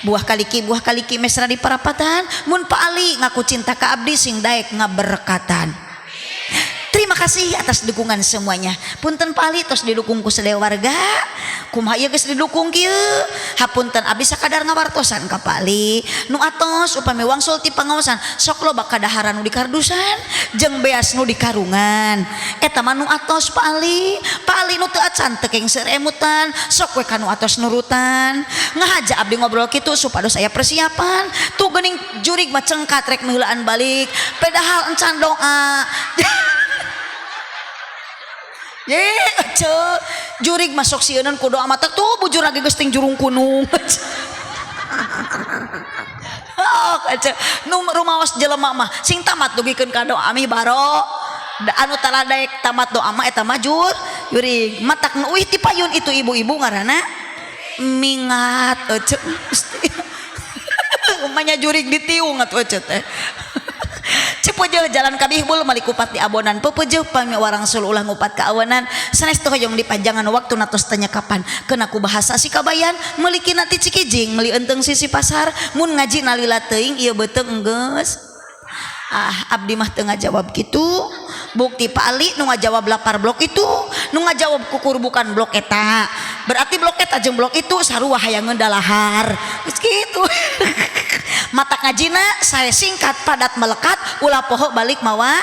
Buah kaliki mesra di parapatan mun Pak Ali ngaku cinta ka abdi sing daek ngaberkatan. Terima kasih atas dukungan semuanya. Punten Pak Ali tos didukung ku sadaya warga. Kumaha ieu geus didukung kieu? Hapunten abdi sakadar ngawartosan ka Pak Ali. Nu atos upami wangsul ti pangaosan sok loba kadaharan nu di kardusan jeung beas nu di karungan. Eta mah nu atos Pak Ali. Pak Ali nu teu acan teu keng seueur emutan, sok we ka nu atos nurutan. Ngahaja abdi ngobrol kitu supados aya persiapan. Tuh geuning jurig mah cengkat rek miheulaan balik, padahal encan doa. Ye, ece, jurig masuk sieunan ku doa mata tuh bujur lagi geus ting jurung kunung. Oh, ece, nu rumaos jelema mah sing tamat dugikeun ka doa amih baro. Anu taladaek tamat doa mah eta mah jurig. Matak nu uih ti payun itu ibu-ibu ngaranna mingat ece. Umanya jurig ditiung atuh ece teh. Cepujeuh jalan kabihbul mali kupat di abonan pepeujeuh pami warangsul ulah ngupat ka awanan sanes teu hoyong dipanjangan waktu natos tanya kapan keuna ku bahasa si kabayan meuliki ti Cikijing meuli eunteng sisi pasar mun ngaji nalila teuing ieu beuteung enggeus. Ah abdi mah teu ngajawab kitu bukti Pak Ali nu ngajawab lapar blok itu nu ngajawab kukur bukan blok eta berarti blok eta jeung blok itu sarua hayangeun dalahar geus kitu. Mata ngajina saya singkat padat melekat ulah poho balik mawa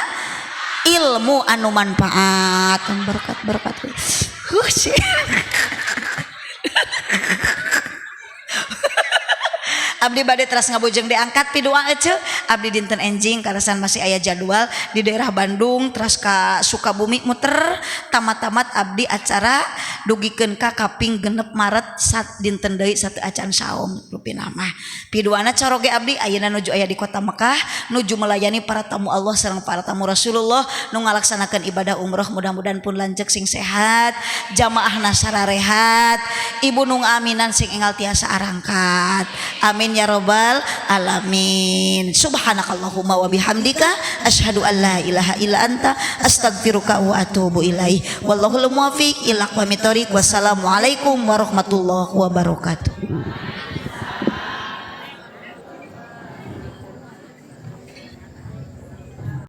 ilmu anu manfaat berkat berkat. Huh sih. Abdi bade teras ngabujeng diangkat pidoa ece. Abdi dinten enjing karasan masih aya jadwal di daerah Bandung teras ka Sukabumi muter tamat-tamat abdi acara dugikeun ka kaping 6 Maret sat dinten deui satu acan saum rupina mah. Piduana caroge abdi ayeuna nuju aya di kota Mekah nuju melayani para tamu Allah sareng para tamu Rasulullah nu ngalaksanakeun ibadah umroh mudah-mudahan pun lanceuk sing sehat jamaahna sararehat ibu nu ngaminan sing enggal tiasa arangkat. Amin ya robbal alamin. Subhanakallahumma wa bihamdika asyhadu an la ilaha illa anta astaghfiruka wa atubu ilaih. Wallahul muwaffiq ila aqwamit thoriq. Wassalamualaikum warahmatullahi wabarakatuh.